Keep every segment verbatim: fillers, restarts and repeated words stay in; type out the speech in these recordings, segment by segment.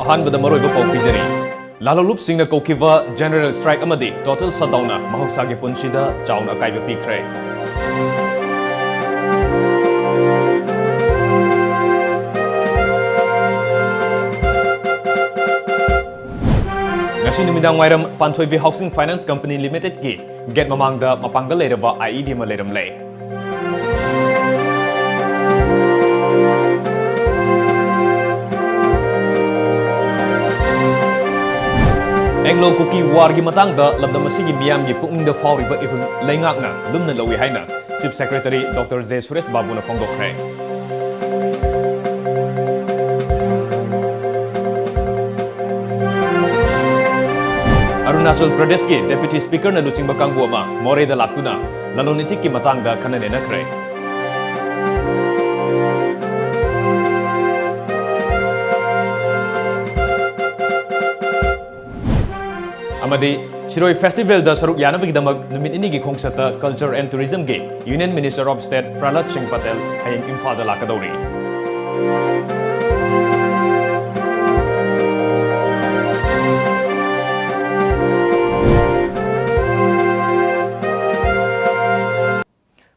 ꯑꯍꯥꯟꯕꯗ ꯃꯔꯨꯑꯣꯏꯕ ꯄꯥꯎ ꯄꯤꯖꯔꯤ꯫ ꯂꯥꯂꯣꯡꯂꯨꯞꯁꯤꯡꯅ ꯀꯧꯈꯤꯕ general strike ꯑꯃꯗꯤ total shutdownꯅ ꯃꯍꯧꯁꯥꯒꯤ ꯄꯨꯟꯁꯤꯗ ꯆꯥꯎꯅ ꯑꯀꯥꯏꯕ ꯄꯤꯈ꯭ꯔꯦ꯫ ꯉꯁꯤ ꯅꯨꯃꯤꯗꯥꯡ ꯋꯥꯏꯔꯝ ꯄꯥꯟꯊꯣꯏꯕꯤ Housing Finance Company Limitedꯀꯤ gate ꯃꯃꯥꯡꯗ ꯃꯄꯥꯡꯒꯜ ꯂꯩꯔꯕ IED ꯑꯃ ꯂꯩꯔꯝꯂꯦ꯫ Anglo-Kuki warꯒꯤ ꯃꯇꯥꯡꯗ ꯂꯝꯗꯝ ꯑꯁꯤꯒꯤ ꯃꯤꯌꯥꯝꯒꯤ ꯄꯨꯛꯅꯤꯡꯗ ꯐꯥꯎꯔꯤꯕ ꯏꯍꯨꯜ ꯂꯩꯉꯥꯛꯅ ꯂꯨꯝꯅ ꯂꯧꯏ ꯍꯥꯏꯅ Chief Secretary Doctor J Suresh ꯕꯥꯕꯨꯅ ꯐꯣꯡꯗꯣꯛꯈ꯭ꯔꯦ꯫ Arunachal ꯄ꯭ꯔꯗꯦꯁꯀꯤ Deputy Speakerꯅ ꯂꯨꯆꯤꯡꯕ ꯀꯥꯡꯕꯨ ꯑꯃ ꯃꯣꯔꯦꯗ ꯂꯥꯛꯇꯨꯅ ꯂꯂꯣꯟ ꯏꯇꯤꯛꯀꯤ ꯃꯇꯥꯡꯗ ꯈꯟꯅ ꯅꯩꯅꯈ꯭ꯔꯦ꯫ ꯑꯃꯗꯤ ꯁꯤꯔꯣꯏ Festivalꯗ ꯁꯔꯨꯛ ꯌꯥꯅꯕꯒꯤꯗꯃꯛ ꯅꯨꯃꯤꯠ ꯅꯤꯅꯤꯒꯤ ꯈꯣꯡꯆꯠꯇ Culture and Tourismꯒꯤ Union Minister of State ꯄ꯭ꯔꯍꯂꯥꯗ ꯁꯤꯡ ꯄꯇꯦꯜ ꯍꯌꯦꯡ ꯏꯝꯐꯥꯜꯗ ꯂꯥꯛꯀꯗꯧꯔꯤ꯫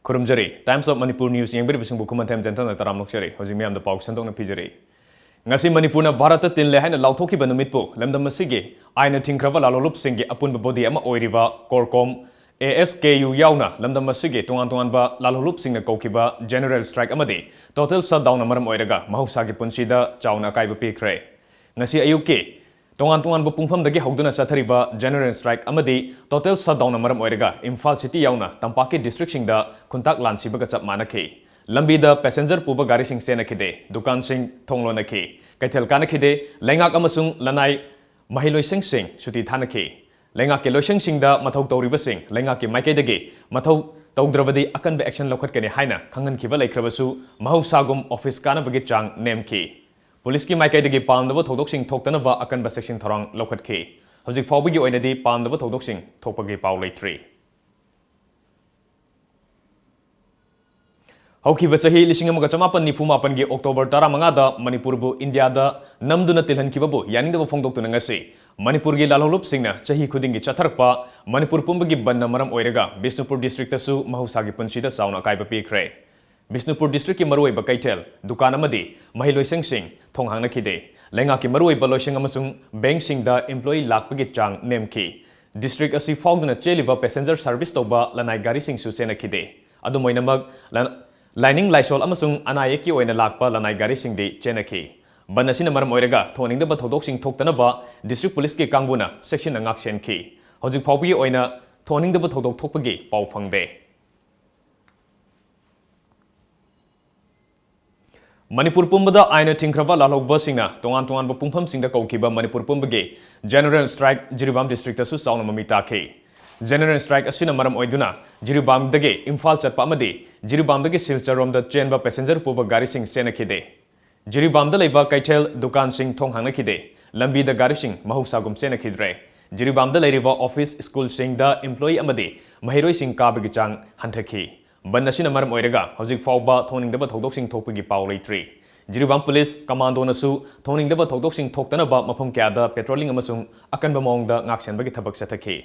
ꯈꯨꯔꯨꯝꯖꯔꯤ꯫ Times of Manipur News ꯌꯦꯡꯕꯤꯔꯤꯕꯁꯤꯡꯕꯨ ꯈꯨꯃꯟꯊꯦꯝ ꯇꯦꯟꯊꯪꯅ ꯇꯔꯥꯝꯅ ꯑꯣꯛꯆꯔꯤ꯫ ꯍꯧꯖꯤꯛ ꯃꯤꯌꯥꯝꯗ ꯄꯥꯎ ꯁꯟꯗꯣꯛꯅ ꯄꯤꯖꯔꯤ꯫ ꯉꯁꯤ ꯃꯅꯤꯄꯨꯔꯅ ꯚꯥꯔꯠꯇ ꯇꯤꯜꯂꯦ ꯍꯥꯏꯅ ꯂꯥꯎꯊꯣꯛꯈꯤꯕ ꯅꯨꯃꯤꯠꯄꯨ ꯂꯝꯗꯝ ꯑꯁꯤꯒꯤ ꯑꯥꯏꯟꯅ ꯊꯤꯡꯈ꯭ꯔꯕ ꯂꯥꯂꯣꯡꯂꯨꯞꯁꯤꯡꯒꯤ ꯑꯄꯨꯟꯕ body ꯑꯃ ꯑꯣꯏꯔꯤꯕ CORCOM, ASKU ꯌꯥꯎꯅ ꯂꯝꯗꯝ ꯑꯁꯤꯒꯤ ꯇꯣꯉꯥꯟ ꯇꯣꯉꯥꯟꯕ ꯂꯥꯂꯣꯡꯂꯨꯞꯁꯤꯡꯅ ꯀꯧꯈꯤꯕ general strike ꯑꯃꯗꯤ total shutdownꯅ ꯃꯔꯝ ꯑꯣꯏꯔꯒ ꯃꯍꯧꯁꯥꯒꯤ ꯄꯨꯟꯁꯤꯗ ꯆꯥꯎꯅ ꯑꯀꯥꯏꯕ ꯄꯤꯈ꯭ꯔꯦ꯫ ꯉꯁꯤ ꯑꯌꯨꯛꯀꯤ ꯇꯣꯉꯥꯟ ꯇꯣꯉꯥꯟꯕ ꯄꯨꯡꯐꯝꯗꯒꯤ ꯍꯧꯗꯨꯅ ꯆꯠꯊꯔꯤꯕ general strike ꯑꯃꯗꯤ total shutdownꯅ ꯃꯔꯝ ꯑꯣꯏꯔꯒ ꯏꯝꯐꯥꯜ city ꯌꯥꯎꯅ ꯇꯝꯄꯥꯛꯀꯤ districtꯁꯤꯡꯗ ꯈꯨꯟꯇꯥꯛ ꯂꯥꯟ ꯁꯤꯕꯒ ꯆꯞ ꯃꯥꯟꯅꯈꯤ꯫ ꯂꯝꯕꯤꯗ passenger ꯄꯨꯕ ꯒꯥꯔꯤꯁꯤꯡ ꯆꯦꯟꯅꯈꯤꯗꯦ, ꯗꯨꯀꯥꯟꯁꯤꯡ ꯊꯣꯡ ꯂꯣꯟꯅꯈꯤ, ꯀꯩꯊꯦꯜ ꯀꯥꯅꯈꯤꯗꯦ, ꯂꯩꯉꯥꯛ ꯑꯃꯁꯨꯡ ꯂꯅꯥꯏ ꯃꯍꯩꯂꯣꯏꯁꯪꯁꯤꯡ ꯁꯨꯇꯤ ꯊꯥꯅꯈꯤ꯫ ꯂꯩꯉꯥꯛꯀꯤ ꯂꯣꯏꯁꯪꯁꯤꯡꯗ ꯃꯊꯧ ꯇꯧꯔꯤꯕꯁꯤꯡ ꯂꯩꯉꯥꯛꯀꯤ ꯃꯥꯏꯀꯩꯗꯒꯤ ꯃꯊꯧ ꯇꯧꯗ꯭ꯔꯕꯗꯤ ꯑꯀꯟꯕ action ꯂꯧꯈꯠꯀꯅꯤ ꯍꯥꯏꯅ ꯈꯪꯍꯟꯈꯤꯕ ꯂꯩꯈ꯭ꯔꯕꯁꯨ, ꯃꯍꯧꯁꯥꯒꯨꯝ office ꯀꯥꯅꯕꯒꯤ ꯆꯥꯡ ꯅꯦꯝꯈꯤ꯫ ꯄꯨꯂꯤꯁꯀꯤ ꯃꯥꯏꯀꯩꯗꯒꯤ ꯄꯥꯝꯗꯕ ꯊꯧꯗꯣꯛꯁꯤꯡ ꯊꯣꯛꯇꯅꯕ ꯑꯀꯟꯕ ꯆꯦꯛꯁꯤꯟ ꯊꯧꯔꯥꯡ ꯂꯧꯈꯠꯈꯤ꯫ ꯍꯧꯖꯤꯛ ꯐꯥꯎꯕꯒꯤ ꯑꯣꯏꯅꯗꯤ ꯄꯥꯝꯗꯕ ꯊꯧꯗꯣꯛꯁꯤꯡ ꯊꯣꯛꯄꯒꯤ ꯄꯥꯎ ꯂꯩꯇ꯭ꯔꯤ꯫ ꯍꯧꯈꯤꯕ ꯆꯍꯤ ꯂꯤꯁꯤꯡ ꯑꯃꯒ ꯆꯃꯥꯄꯟ ꯅꯤꯐꯨ ꯃꯥꯄꯟꯒꯤ ꯑꯣꯛꯇꯣꯕꯔ ꯇꯔꯥꯃꯉꯥꯗ ꯃꯅꯤꯄꯨꯔꯕꯨ ꯏꯟꯗꯤꯌꯥꯗ ꯅꯝꯗꯨꯅ ꯇꯤꯜꯍꯟꯈꯤꯕꯕꯨ ꯌꯥꯅꯤꯡꯗꯕ ꯐꯣꯡꯗꯣꯛꯇꯨꯅ ꯉꯁꯤ ꯃꯅꯤꯄꯨꯔꯒꯤ ꯂꯥꯜꯍꯧꯂꯨꯞꯁꯤꯡꯅ ꯆꯍꯤ ꯈꯨꯗꯤꯡꯒꯤ ꯆꯠꯊꯔꯛꯄ ꯃꯅꯤꯄꯨꯔ ꯄꯨꯝꯕꯒꯤ ꯕꯟꯅ ꯃꯔꯝ ꯑꯣꯏꯔꯒ ꯕꯤꯁꯅꯨꯄꯨꯔ ꯗꯤꯁꯇ꯭ꯔꯤꯛꯇꯁꯨ ꯃꯍꯧꯁꯥꯒꯤ ꯄꯨꯟꯁꯤꯗ ꯆꯥꯎꯅ ꯑꯀꯥꯏꯕ ꯄꯤꯈ꯭ꯔꯦ꯫ ꯕꯤꯁꯅꯨꯄꯨꯔ ꯗꯤꯁꯇ꯭ꯔꯤꯛꯀꯤ ꯃꯔꯨꯑꯣꯏꯕ ꯀꯩꯊꯦꯜ, ꯗꯨꯀꯥꯟ ꯑꯃꯗꯤ ꯃꯍꯩꯂꯣꯏꯁꯪꯁꯤꯡ ꯊꯣꯡ ꯍꯥꯡꯅꯈꯤꯗꯦ꯫ ꯂꯩꯉꯥꯛꯀꯤ ꯃꯔꯨꯑꯣꯏꯕ ꯂꯣꯏꯁꯪ ꯑꯃꯁꯨꯡ ꯕꯦꯡꯛꯁꯤꯡꯗ ꯏꯝꯄ꯭ꯂꯣꯌꯤ ꯂꯥꯛꯄꯒꯤ ꯆꯥꯡ ꯅꯦꯝꯈꯤ꯫ ꯗꯤꯁꯇ꯭ꯔꯤꯛ ꯑꯁꯤ ꯐꯥꯎꯗꯨꯅ ꯆꯦꯜꯂꯤꯕ ꯄꯦꯁꯦꯟꯖꯔ ꯁꯔꯚꯤꯁ ꯇꯧꯕ ꯂꯅꯥꯏ ꯒꯥꯔꯤꯁꯤꯡꯁꯨ ꯆꯦꯟꯅꯈꯤꯗꯦ꯫ ꯑꯗꯨꯝ ꯑꯣꯏꯅꯃꯛ, ꯂ-, ꯂꯥꯏꯅꯤꯡ ꯂꯥꯏꯁꯣꯜ ꯑꯃꯁꯨꯡ ꯑꯅꯥ ꯑꯌꯦꯛꯀꯤ ꯑꯣꯏꯅ ꯂꯥꯛꯄ ꯂꯅꯥꯏ ꯒꯥꯔꯤꯁꯤꯡꯗꯤ ꯆꯦꯟꯅꯈꯤ꯫ ꯕꯟ ꯑꯁꯤꯅ ꯃꯔꯝ ꯑꯣꯏꯔꯒ ꯊꯣꯛꯍꯟꯅꯤꯡꯗꯕ ꯊꯧꯗꯣꯛꯁꯤꯡ ꯊꯣꯛꯇꯅꯕ ꯗꯤꯁꯇ꯭ꯔꯤꯛ ꯄꯨꯂꯤꯁꯀꯤ ꯀꯥꯡꯕꯨꯅ ꯆꯦꯛꯁꯤꯟꯅ ꯉꯥꯛꯁꯦꯟꯈꯤ꯫ ꯍꯧꯖꯤꯛ ꯐꯥꯎꯕꯒꯤ ꯑꯣꯏꯅ ꯊꯣꯛꯍꯟꯅꯤꯡꯗꯕ ꯊꯧꯗꯣꯛ ꯊꯣꯛꯄꯒꯤ ꯄꯥꯎ ꯐꯪꯗꯦ꯫ ꯃꯅꯤꯄꯨꯔ ꯄꯨꯝꯕꯗ ꯑꯥꯏꯟꯅ ꯊꯤꯡꯈ꯭ꯔꯕ ꯂꯥꯜꯍꯧꯕꯁꯤꯡꯅ ꯇꯣꯉꯥꯟ ꯇꯣꯉꯥꯟꯕ ꯄꯨꯡꯐꯝꯁꯤꯡꯗ ꯀꯧꯈꯤꯕ ꯃꯅꯤꯄꯨꯔ ꯄꯨꯝꯕꯒꯤ ꯖꯦꯅꯔꯦꯜ ꯁ꯭ꯇ꯭ꯔꯥꯏꯛ ꯖꯤꯔꯤꯕꯥꯝ ꯗꯤꯁꯇ꯭ꯔꯤꯛꯇꯁꯨ ꯆꯥꯎꯅ ꯃꯃꯤ ꯇꯥꯈꯤ꯫ ꯖꯦꯅꯔꯦꯜ ꯁ꯭ꯇ꯭ꯔꯥꯏꯛ ꯑꯁꯤꯅ ꯃꯔꯝ ꯑꯣꯏꯗꯨꯅ ꯖꯤꯔꯤꯕꯥꯝꯗꯒꯤ ꯏꯝꯐꯥꯜ ꯆꯠꯄ ꯑꯃꯗꯤ ꯖꯤꯔꯤꯕꯥꯝꯗꯒꯤ ꯁꯤꯜꯆꯔꯔꯣꯝꯗ ꯆꯦꯟꯕ ꯄꯦꯁꯦꯟꯖꯔ ꯄꯨꯕ ꯒꯥꯔꯤꯁꯤꯡ ꯆꯦꯟꯅꯈꯤꯗꯦ꯫ ꯖꯤꯔꯤꯕꯥꯝꯗ ꯂꯩꯕ ꯀꯩꯊꯦꯜ ꯗꯨꯀꯥꯟꯁꯤꯡ ꯊꯣꯡ ꯍꯥꯡꯅꯈꯤꯗꯦ꯫ ꯂꯝꯕꯤꯗ ꯒꯥꯔꯤꯁꯤꯡ ꯃꯍꯧꯁꯥꯒꯨꯝ ꯆꯦꯟꯅꯈꯤꯗ꯭ꯔꯦ꯫ ꯖꯤꯔꯤꯕꯥꯝꯗ ꯂꯩꯔꯤꯕ ꯑꯣꯐꯤꯁ, ꯁ꯭ꯀꯨꯜꯁꯤꯡꯗ ꯏꯝꯄ꯭ꯂꯣꯌꯤ ꯑꯃꯗꯤ ꯃꯍꯩꯔꯣꯏꯁꯤꯡ ꯀꯥꯕꯒꯤ ꯆꯥꯡ ꯍꯟꯊꯈꯤ꯫ ꯕꯟ ꯑꯁꯤꯅ ꯃꯔꯝ ꯑꯣꯏꯔꯒ ꯍꯧꯖꯤꯛ ꯐꯥꯎꯕ ꯊꯣꯛꯍꯟꯅꯤꯡꯗꯕ ꯊꯧꯗꯣꯛꯁꯤꯡ ꯊꯣꯛꯄꯒꯤ ꯄꯥꯎ ꯂꯩꯇ꯭ꯔꯤ꯫ ꯖꯤꯔꯤꯕꯥꯝ ꯄꯨꯂꯤꯁ ꯀꯃꯥꯟꯗꯣꯅꯁꯨ ꯊꯣꯛꯍꯟꯅꯤꯡꯗꯕ ꯊꯧꯗꯣꯛꯁꯤꯡ ꯊꯣꯛꯇꯅꯕ ꯃꯐꯝ ꯀꯌꯥꯗ ꯄꯦꯇ꯭ꯔꯣꯂꯤꯡ ꯑꯃꯁꯨꯡ ꯑꯀꯟꯕ ꯃꯑꯣꯡꯗ ꯉꯥꯛꯁꯦꯟꯕꯒꯤ ꯊꯕꯛ ꯆꯠꯊꯈꯤ꯫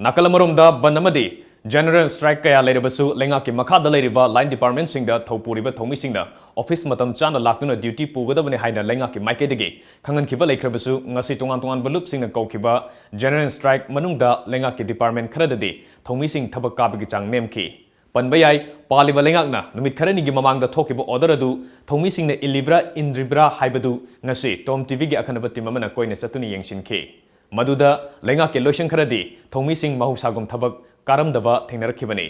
ꯅꯥꯀꯜ ꯑꯃꯔꯣꯝꯗ ꯕꯟ ꯑꯃꯗꯤ ꯖꯦꯅꯔꯦꯜ ꯁ꯭ꯇ꯭ꯔꯥꯏꯛ ꯀꯌꯥ ꯂꯩꯔꯕꯁꯨ ꯂꯩꯉꯥꯛꯀꯤ ꯃꯈꯥꯗ ꯂꯩꯔꯤꯕ ꯂꯥꯏꯟ ꯗꯤꯄꯥꯔꯠꯃꯦꯟꯠꯁꯤꯡꯗ ꯊꯧ ꯄꯨꯔꯤꯕ ꯊꯧꯃꯤꯁꯤꯡꯅ ꯑꯣꯐꯤꯁ ꯃꯇꯝ ꯆꯥꯅ ꯂꯥꯛꯇꯨꯅ ꯗ꯭ꯌꯨꯇꯤ ꯄꯨꯒꯗꯕꯅꯤ ꯍꯥꯏꯅ ꯂꯩꯉꯥꯛꯀꯤ ꯃꯥꯏꯀꯩꯗꯒꯤ ꯈꯪꯍꯟꯈꯤꯕ ꯂꯩꯈ꯭ꯔꯕꯁꯨ ꯉꯁꯤ ꯇꯣꯉꯥꯟ ꯇꯣꯉꯥꯟꯕ ꯂꯨꯞꯁꯤꯡꯅ ꯀꯧꯈꯤꯕ ꯖꯦꯅꯔꯦꯜ ꯁ꯭ꯇ꯭ꯔꯥꯏꯛ ꯃꯅꯨꯡꯗ ꯂꯩꯉꯥꯛꯀꯤ ꯗꯤꯄꯥꯔꯠꯃꯦꯟꯠ ꯈꯔꯗꯗꯤ ꯊꯧꯃꯤꯁꯤꯡ ꯊꯕꯛ ꯀꯥꯕꯒꯤ ꯆꯥꯡ ꯅꯦꯝꯈꯤ꯫ ꯄꯟꯕ ꯌꯥꯏ, ꯄꯥꯜꯂꯤꯕ ꯂꯩꯉꯥꯛꯅ ꯅꯨꯃꯤꯠ ꯈꯔꯅꯤꯒꯤ ꯃꯃꯥꯡꯗ ꯊꯣꯛꯈꯤꯕ ꯑꯣꯔꯗꯔ ꯑꯗꯨ ꯊꯧꯃꯤꯁꯤꯡꯅ ꯏꯜꯂꯤꯕ꯭ꯔꯥ ꯏꯟꯗ꯭ꯔꯤꯕ꯭ꯔꯥ ꯍꯥꯏꯕꯗꯨ ꯉꯁꯤ ꯇꯣꯝ ꯇꯤꯚꯤꯒꯤ ꯑꯈꯟꯅꯕ ꯇꯤꯝ ꯑꯃꯅ ꯀꯣꯏꯅ ꯆꯠꯇꯨꯅ ꯌꯦꯡꯁꯤꯟꯈꯤ꯫ ꯃꯗꯨꯗ ꯂꯩꯉꯥꯛꯀꯤ ꯂꯣꯏꯁꯪ ꯈꯔꯗꯤ ꯊꯧꯃꯤꯁꯤꯡ ꯃꯍꯧꯁꯥꯒꯨꯝ ꯊꯕꯛ ꯀꯥꯔꯝꯗꯕ ꯊꯦꯡꯅꯔꯛꯈꯤꯕꯅꯤ꯫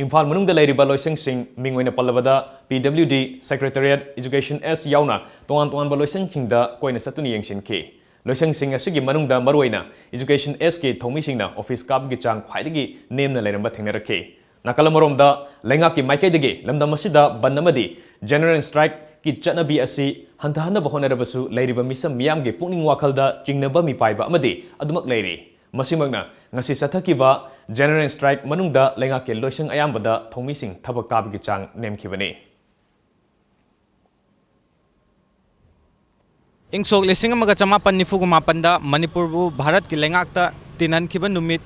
ꯏꯝꯐꯥꯜ ꯃꯅꯨꯡꯗ ꯂꯩꯔꯤꯕ ꯂꯣꯏꯁꯪꯁꯤꯡ, ꯃꯤꯡ ꯑꯣꯏꯅ ꯄꯜꯂꯕꯗ ꯄꯤ ꯗꯕ꯭ꯂꯤꯎ ꯗꯤ, ꯁꯦꯀ꯭ꯔꯦꯇꯔꯤꯌꯦꯠ, ꯏꯖꯨꯀꯦꯁꯟ ꯑꯦꯁ ꯌꯥꯎꯅ ꯇꯣꯉꯥꯟ ꯇꯣꯉꯥꯟꯕ ꯂꯣꯏꯁꯪꯁꯤꯡꯗ ꯀꯣꯏꯅ ꯆꯠꯇꯨꯅ ꯌꯦꯡꯁꯤꯟꯈꯤ꯫ ꯂꯣꯏꯁꯪꯁꯤꯡ ꯑꯁꯤꯒꯤ ꯃꯅꯨꯡꯗ ꯃꯔꯨꯑꯣꯏꯅ ꯏꯖꯨꯀꯦꯁꯟ ꯑꯦꯁꯀꯤ ꯊꯧꯃꯤꯁꯤꯡꯅ ꯑꯣꯐꯤꯁ ꯀꯥꯕꯒꯤ ꯆꯥꯡ ꯈ꯭ꯋꯥꯏꯗꯒꯤ ꯅꯦꯝꯅ ꯂꯩꯔꯝꯕ ꯊꯦꯡꯅꯔꯛꯈꯤ꯫ ꯅꯥꯀꯜ ꯑꯃꯔꯣꯝꯗ, ꯂꯩꯉꯥꯛꯀꯤ ꯃꯥꯏꯀꯩꯗꯒꯤ ꯂꯝꯗꯝ ꯑꯁꯤꯗ ꯕꯟ ꯑꯃꯗꯤ ꯖꯦꯅꯔꯦꯜ ꯁ꯭ꯇ꯭ꯔꯥꯏꯛꯀꯤ ꯆꯠꯅꯕꯤ ꯑꯁꯤ ꯍꯟꯊꯍꯟꯅꯕ ꯍꯣꯠꯅꯔꯕꯁꯨ, ꯂꯩꯔꯤꯕ ꯃꯤꯆꯝ ꯃꯤꯌꯥꯝꯒꯤ ꯄꯨꯛꯅꯤꯡ ꯋꯥꯈꯜꯗ ꯆꯤꯡꯅꯕ ꯃꯤꯄꯥꯏꯕ ꯑꯃꯗꯤ ꯑꯗꯨꯃꯛ ꯂꯩꯔꯤ꯫ ꯃꯁꯤꯃꯛꯅ ꯉꯁꯤ ꯆꯠꯊꯈꯤꯕ General Strike ꯃꯅꯨꯡꯗ ꯂꯩꯉꯥꯛꯀꯤ ꯂꯣꯏꯁꯪ ꯑꯌꯥꯝꯕꯗ ꯊꯧꯃꯤꯁꯤꯡ ꯊꯕꯛ ꯀꯥꯕꯒꯤ ꯆꯥꯡ ꯅꯦꯝꯈꯤꯕꯅꯤ꯫ ꯏꯪ ꯁꯣꯛ ꯂꯤꯁꯤꯡ ꯑꯃꯒ ꯆꯃꯥꯄꯟ ꯅꯤꯐꯨꯒ ꯃꯥꯄꯟꯗ ꯃꯅꯤꯄꯨꯔꯕꯨ ꯚꯥꯔꯠꯀꯤ ꯂꯩꯉꯥꯛꯇ ꯇꯤꯟꯍꯟꯈꯤꯕ ꯅꯨꯃꯤꯠ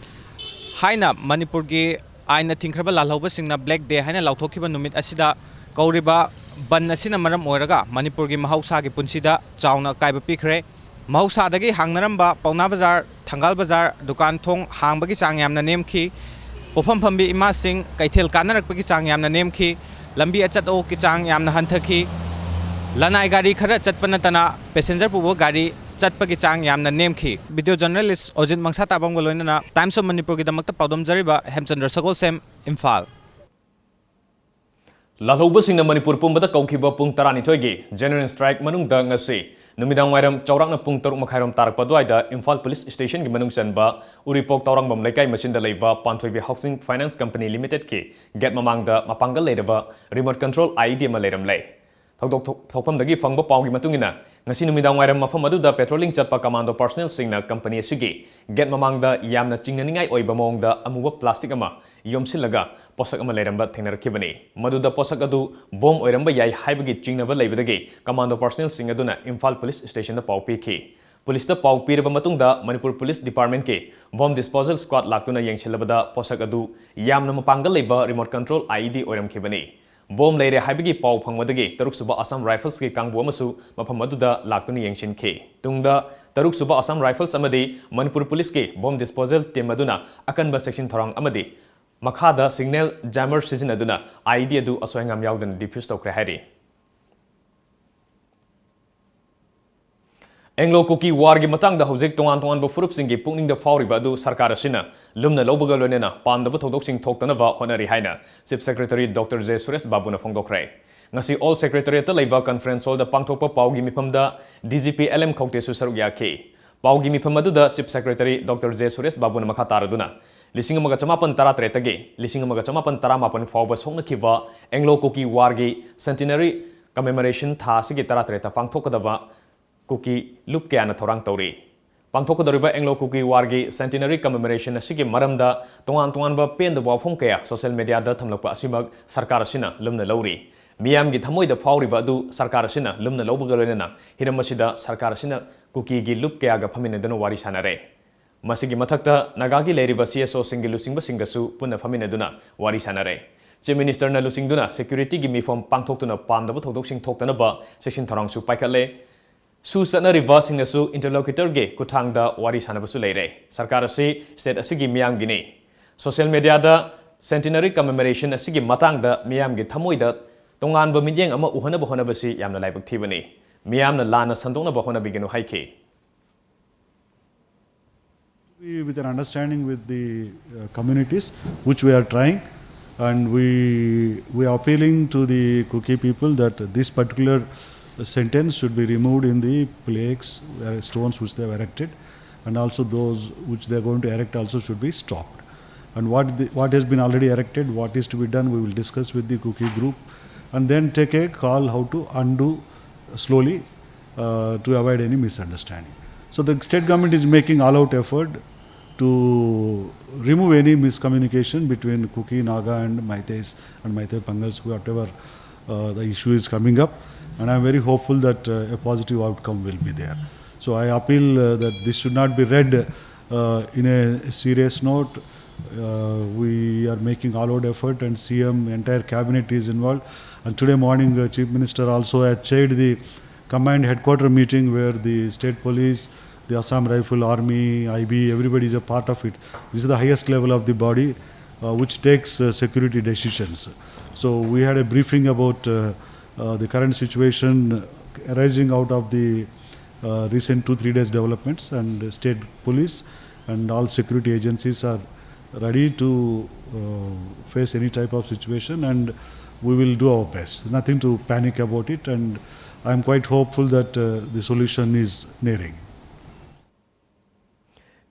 ꯍꯥꯏꯅ ꯃꯅꯤꯄꯨꯔꯒꯤ ꯑꯥꯏꯟꯅ ꯊꯤꯡꯈ꯭ꯔꯕ ꯂꯥꯜꯍꯧꯕꯁꯤꯡꯅ Black Day ꯍꯥꯏꯅ ꯂꯥꯎꯊꯣꯛꯈꯤꯕ ꯅꯨꯃꯤꯠ ꯑꯁꯤꯗ ꯀꯧꯔꯤꯕ ꯕꯟ ꯑꯁꯤꯅ ꯃꯔꯝ ꯑꯣꯏꯔꯒ ꯃꯅꯤꯄꯨꯔꯒꯤ ꯃꯍꯧꯁꯥꯒꯤ ꯄꯨꯟꯁꯤꯗ ꯆꯥꯎꯅ ꯑꯀꯥꯏꯕ ꯄꯤꯈ꯭ꯔꯦ꯫ ꯃꯍꯧꯁꯥꯗꯒꯤ ꯍꯥꯡꯅꯔꯝꯕ ꯄꯥꯎꯅꯥ ꯕꯖꯥꯔ, ꯊꯪꯒꯥꯜ ꯕꯖꯥꯔ, ꯗꯨꯀꯥꯟ ꯊꯣꯡ ꯍꯥꯡꯕꯒꯤ ꯆꯥꯡ ꯌꯥꯝꯅ ꯅꯦꯝꯈꯤ꯫ ꯄꯣꯠꯐꯝ ꯐꯝꯕꯤ ꯏꯃꯥꯁꯤꯡ ꯀꯩꯊꯦꯜ ꯀꯥꯅꯔꯛꯄꯒꯤ ꯆꯥꯡ ꯌꯥꯝꯅ ꯅꯦꯝꯈꯤ꯫ ꯂꯝꯕꯤ ꯑꯆꯠ ꯑꯋꯣꯛꯀꯤ ꯆꯥꯡ ꯌꯥꯝꯅ ꯍꯟꯊꯈꯤ꯫ ꯂꯅꯥꯏ ꯒꯥꯔꯤ ꯈꯔ ꯆꯠꯄ ꯅꯠꯇꯅ passenger ꯄꯨꯕ ꯒꯥꯔꯤ ꯆꯠꯄꯒꯤ ꯆꯥꯡ ꯌꯥꯝꯅ ꯅꯦꯝꯈꯤ꯫ Video journalist ꯑꯣꯖꯤꯠ ꯃꯪꯁꯥ ꯇꯥꯕꯝꯒ ꯂꯣꯏꯅꯅ Times of ꯃꯅꯤꯄꯨꯔꯒꯤꯗꯃꯛꯇ ꯄꯥꯎꯗꯝꯖꯔꯤꯕ ꯍꯦꯝꯆꯟꯗ꯭ꯔ ꯁꯒꯣꯜꯁꯦꯝ, ꯏꯝꯐꯥꯜ꯫ ꯂꯥꯜꯍꯧꯕꯁꯤꯡꯅ ꯃꯅꯤꯄꯨꯔ ꯄꯨꯝꯕꯗ ꯀꯧꯈꯤꯕ ꯄꯨꯡ ꯇꯔꯥꯅꯤꯊꯣꯏꯒꯤ General Strike ꯃꯅꯨꯡꯗ ꯉꯁꯤ ꯅꯨꯃꯤꯗꯥꯡ ꯋꯥꯏꯔꯝ ꯆꯥꯎꯔꯥꯛꯅ ꯄꯨꯡ ꯇꯔꯨꯛ ꯃꯈꯥꯏꯔꯣꯝ ꯇꯥꯔꯛꯄ ꯑꯗꯨꯋꯥꯏꯗ ꯏꯝꯐꯥꯜ ꯄꯨꯂꯤꯁ ꯁ꯭ꯇꯦꯁꯟꯒꯤ ꯃꯅꯨꯡ ꯆꯟꯕ ꯎꯔꯤꯄꯣꯛ ꯇꯧꯔꯥꯡꯕꯝ ꯂꯩꯀꯥꯏ ꯃꯆꯤꯟꯗ ꯂꯩꯕ ꯄꯥꯟꯊꯣꯏꯕꯤ Housing Finance Company Limitedꯀꯤ gate ꯃꯃꯥꯡꯗ ꯃꯄꯥꯡꯒꯜ ꯂꯩꯔꯕ remote control IED ꯑꯃ ꯂꯩꯔꯝꯂꯦ꯫ ꯊꯧꯗꯣꯛ ꯊꯣꯛ-, ꯊꯣꯛꯐꯝꯗꯒꯤ ꯐꯪꯕ ꯄꯥꯎꯒꯤ ꯃꯇꯨꯡ ꯏꯟꯅ, ꯉꯁꯤ ꯅꯨꯃꯤꯗꯥꯡ ꯋꯥꯏꯔꯝ ꯃꯐꯝ ꯑꯗꯨꯗ patrolling ꯆꯠꯄ commando personnelꯁꯤꯡꯅ company ꯑꯁꯤꯒꯤ gate ꯃꯃꯥꯡꯗ ꯌꯥꯝꯅ ꯆꯤꯡꯅꯅꯤꯡꯉꯥꯏ ꯑꯣꯏꯕ ꯃꯑꯣꯡꯗ ꯑꯃꯨꯕ plastic ꯑꯃ ꯌꯣꯝꯁꯤꯜꯂꯒ ꯄꯣꯠꯁꯛ ꯑꯃ ꯂꯩꯔꯝꯕ ꯊꯦꯡꯅꯔꯛꯈꯤꯕꯅꯤ꯫ ꯃꯗꯨꯗ ꯄꯣꯠꯁꯛ ꯑꯗꯨ bomb ꯑꯣꯏꯔꯝꯕ ꯌꯥꯏ ꯍꯥꯏꯕꯒꯤ ꯆꯤꯡꯅꯕ ꯂꯩꯕꯗꯒꯤ commando personnelꯁꯤꯡ ꯑꯗꯨꯅ ꯏꯝꯐꯥꯜ ꯄꯨꯂꯤꯁ ꯁ꯭ꯇꯦꯁꯟꯗ ꯄꯥꯎ ꯄꯤꯈꯤ꯫ ꯄꯨꯂꯤꯁꯇ ꯄꯥꯎ ꯄꯤꯔꯕ ꯃꯇꯨꯡꯗ ꯃꯅꯤꯄꯨꯔ ꯄꯨꯂꯤꯁ departmentꯀꯤ bomb disposal squad ꯂꯥꯛꯇꯨꯅ ꯌꯦꯡꯁꯤꯜꯂꯕꯗ ꯄꯣꯠꯁꯛ ꯑꯗꯨ ꯌꯥꯝꯅ ꯃꯄꯥꯡꯒꯜ ꯂꯩꯕ remote control IED ꯑꯣꯏꯔꯝꯈꯤꯕꯅꯤ꯫ Bomb ꯂꯩꯔꯦ ꯍꯥꯏꯕꯒꯤ ꯄꯥꯎ ꯐꯪꯕꯗꯒꯤ ꯇꯔꯨꯛ ꯁꯨꯕ Assam Riflesꯀꯤ ꯀꯥꯡꯕꯨ ꯑꯃꯁꯨ ꯃꯐꯝ ꯑꯗꯨꯗ ꯂꯥꯛꯇꯨꯅ ꯌꯦꯡꯁꯤꯟꯈꯤ꯫ ꯇꯨꯡꯗ ꯇꯔꯨꯛ ꯁꯨꯕ Assam Rifles ꯑꯃꯗꯤ ꯃꯅꯤꯄꯨꯔ ꯄꯨꯂꯤꯁꯀꯤ bomb disposal team ꯑꯗꯨꯅ ꯑꯀꯟꯕ ꯆꯦꯛꯁꯤꯟ ꯊꯧꯔꯥꯡ ꯑꯃꯗꯤ ꯃꯈꯥꯗ signal jammer ꯁꯤꯖꯤꯟꯅꯗꯨꯅ IED ꯑꯗꯨ ꯑꯁꯣꯏ ꯑꯉꯥꯝ ꯌꯥꯎꯗꯅ defuse ꯇꯧꯈ꯭ꯔꯦ ꯍꯥꯏꯔꯤ꯫ Anglo-Kuki warꯒꯤ ꯃꯇꯥꯡꯗ ꯍꯧꯖꯤꯛ ꯇꯣꯉꯥꯟ ꯇꯣꯉꯥꯟꯕ ꯐꯨꯔꯨꯞꯁꯤꯡꯒꯤ ꯄꯨꯛꯅꯤꯡꯗ ꯐꯥꯎꯔꯤꯕ ꯑꯗꯨ ꯁꯔꯀꯥꯔ ꯑꯁꯤꯅ ꯂꯨꯝꯅ ꯂꯧꯕꯒ ꯂꯣꯏꯅꯅ ꯄꯥꯝꯗꯕ ꯊꯧꯗꯣꯛꯁꯤꯡ ꯊꯣꯛꯇꯅꯕ ꯍꯣꯠꯅꯔꯤ ꯍꯥꯏꯅ Chief Secretary Doctor J Suresh ꯕꯥꯕꯨꯅ ꯐꯣꯡꯗꯣꯛꯈ꯭ꯔꯦ꯫ ꯉꯁꯤ Old Secretariatꯇ ꯂꯩꯕ conference hallꯗ ꯄꯥꯡꯊꯣꯛꯄ ꯄꯥꯎꯒꯤ ꯃꯤꯐꯝꯗ DGP LM ꯈꯧꯇꯦꯁꯨ ꯁꯔꯨꯛ ꯌꯥꯈꯤ꯫ ꯄꯥꯎꯒꯤ ꯃꯤꯐꯝ ꯑꯗꯨꯗ Chief Secretary Doctor J Suresh ꯕꯥꯕꯨꯅ ꯃꯈꯥ ꯇꯥꯔꯗꯨꯅ, ꯂꯤꯁꯤꯡ ꯑꯃꯒ ꯆꯃꯥꯄꯟ ꯇꯔꯥꯇꯔꯦꯠꯇꯒꯤ ꯂꯤꯁꯤꯡ ꯑꯃꯒ ꯆꯃꯥꯄꯟ ꯇꯔꯥꯃꯥꯄꯟ ꯐꯥꯎꯕ ꯁꯣꯛꯅꯈꯤꯕ Anglo-Kuki warꯒꯤ centenary commemoration ꯊꯥ ꯑꯁꯤꯒꯤ ꯇꯔꯥꯇꯔꯦꯠꯇ ꯄꯥꯡꯊꯣꯛꯀꯗꯕ ꯀꯨꯀꯤ ꯂꯨꯞ ꯀꯌꯥꯅ ꯊꯧꯔꯥꯡ ꯇꯧꯔꯤ꯫ ꯄꯥꯡꯊꯣꯛꯀꯗꯧꯔꯤꯕ ꯑꯦꯡꯂꯣ ꯀꯨꯀꯤ ꯋꯥꯔꯒꯤ ꯁꯦꯟꯇꯤꯅꯔꯤ ꯀꯃꯦꯃꯣꯔꯦꯁꯟ ꯑꯁꯤꯒꯤ ꯃꯔꯝꯗ ꯇꯣꯉꯥꯟ ꯇꯣꯉꯥꯟꯕ ꯄꯦꯟꯗꯕ ꯋꯥꯐꯝ ꯀꯌꯥ ꯁꯣꯁꯤꯌꯦꯜ ꯃꯤꯗꯤꯌꯥꯗ ꯊꯝꯂꯛꯄ ꯑꯁꯤꯃꯛ ꯁꯔꯀꯥꯔ ꯑꯁꯤꯅ ꯂꯨꯝꯅ ꯂꯧꯔꯤ꯫ ꯃꯤꯌꯥꯝꯒꯤ ꯊꯃꯣꯏꯗ ꯐꯥꯎꯔꯤꯕ ꯑꯗꯨ ꯁꯔꯀꯥꯔ ꯑꯁꯤꯅ ꯂꯨꯝꯅ ꯂꯧꯕꯒ ꯂꯣꯏꯅꯅ ꯍꯤꯔꯝ ꯑꯁꯤꯗ ꯁꯔꯀꯥꯔ ꯑꯁꯤꯅ ꯀꯨꯀꯤꯒꯤ ꯂꯨꯞ ꯀꯌꯥꯒ ꯐꯝꯃꯤꯟꯅꯗꯨꯅ ꯋꯥꯔꯤ ꯁꯥꯅꯔꯦ꯫ ꯃꯁꯤꯒꯤ ꯃꯊꯛꯇ ꯅꯥꯒꯥꯒꯤ ꯂꯩꯔꯤꯕ ꯁꯤ ꯑꯦꯁ ꯑꯣꯁꯤꯡꯒꯤ ꯂꯨꯆꯤꯡꯕꯁꯤꯡꯒꯁꯨ ꯄꯨꯟꯅ ꯐꯝꯃꯤꯟꯅꯗꯨꯅ ꯋꯥꯔꯤ ꯁꯥꯅꯔꯦ꯫ ꯆꯤꯐ ꯃꯤꯅꯤꯁꯇꯔꯅ ꯂꯨꯆꯤꯡꯗꯨꯅ ꯁꯦꯀ꯭ꯌꯨꯔꯤꯇꯤꯒꯤ ꯃꯤꯐꯝ ꯄꯥꯡꯊꯣꯛꯇꯨꯅ ꯄꯥꯝꯗꯕ ꯊꯧꯗꯣꯛꯁꯤꯡ ꯊꯣꯛꯇꯅꯕ ꯆꯦꯛꯁꯤꯟ ꯊꯧꯔꯥꯡꯁꯨ ꯄꯥꯏꯈꯠꯂꯦ꯫ ꯁꯨ ꯆꯠꯅꯔꯤꯕꯁꯤꯡꯅꯁꯨ ꯏꯟꯇꯔꯂꯣꯀ꯭ꯌꯨꯇꯔꯒꯤ ꯈꯨꯠꯊꯥꯡꯗ ꯋꯥꯔꯤ ꯁꯥꯅꯕꯁꯨ ꯂꯩꯔꯦ꯫ ꯁꯔꯀꯥꯔ ꯑꯁꯤ ꯁ꯭ꯇꯦꯠ ꯑꯁꯤꯒꯤ ꯃꯤꯌꯥꯝꯒꯤꯅꯤ꯫ ꯁꯣꯁꯤꯌꯦꯜ ꯃꯤꯗꯤꯌꯥꯗ ꯁꯦꯟꯇꯤꯅꯔꯤ ꯀꯃꯦꯃꯣꯔꯦꯁꯟ ꯑꯁꯤꯒꯤ ꯃꯇꯥꯡꯗ ꯃꯤꯌꯥꯝꯒꯤ ꯊꯃꯣꯏꯗ ꯇꯣꯉꯥꯟꯕ ꯃꯤꯠꯌꯦꯡ ꯑꯃ ꯎꯍꯟꯅꯕ ꯍꯣꯠꯅꯕꯁꯤ ꯌꯥꯝꯅ ꯂꯥꯏꯕꯛ ꯊꯤꯕꯅꯤ꯫ ꯃꯤꯌꯥꯝꯅ ꯂꯥꯟꯅ ꯁꯟꯗꯣꯛꯅꯕ ꯍꯣꯠꯅꯕꯤꯒꯅꯨ ꯍꯥꯏꯈꯤ꯫ We, with an understanding with the uh, communities which we are trying, and we, we are appealing to the Kuki people that this particular sentence should be removed in the plaques, uh, stones which they have erected, and also those which they are going to erect also should be stopped. And what, the, what has been already erected, what is to be done, we will discuss with the Kuki group and then take a call how to undo slowly uh, to avoid any misunderstanding. So the state government is making all-out effort to remove any miscommunication between Kuki, Naga and Meiteis and Meitei Pangals, whatever uh, the issue is coming up. And I'm very hopeful that uh, a positive outcome will be there. So I appeal uh, that this should not be read uh, in a serious note. Uh, we are making all-out effort, and C M, entire cabinet is involved. And today morning, uh, Chief Minister also has chaired the command headquarter meeting where the state police, the Assam Rifle, Army, I B, everybody is a part of it. This is the highest level of the body uh, which takes uh, security decisions. So we had a briefing about uh, uh, the current situation arising out of the uh, recent two, three days developments, and state police and all security agencies are ready to uh, face any type of situation, and we will do our best. Nothing to panic about it, and I'm quite hopeful that uh, the solution is nearing.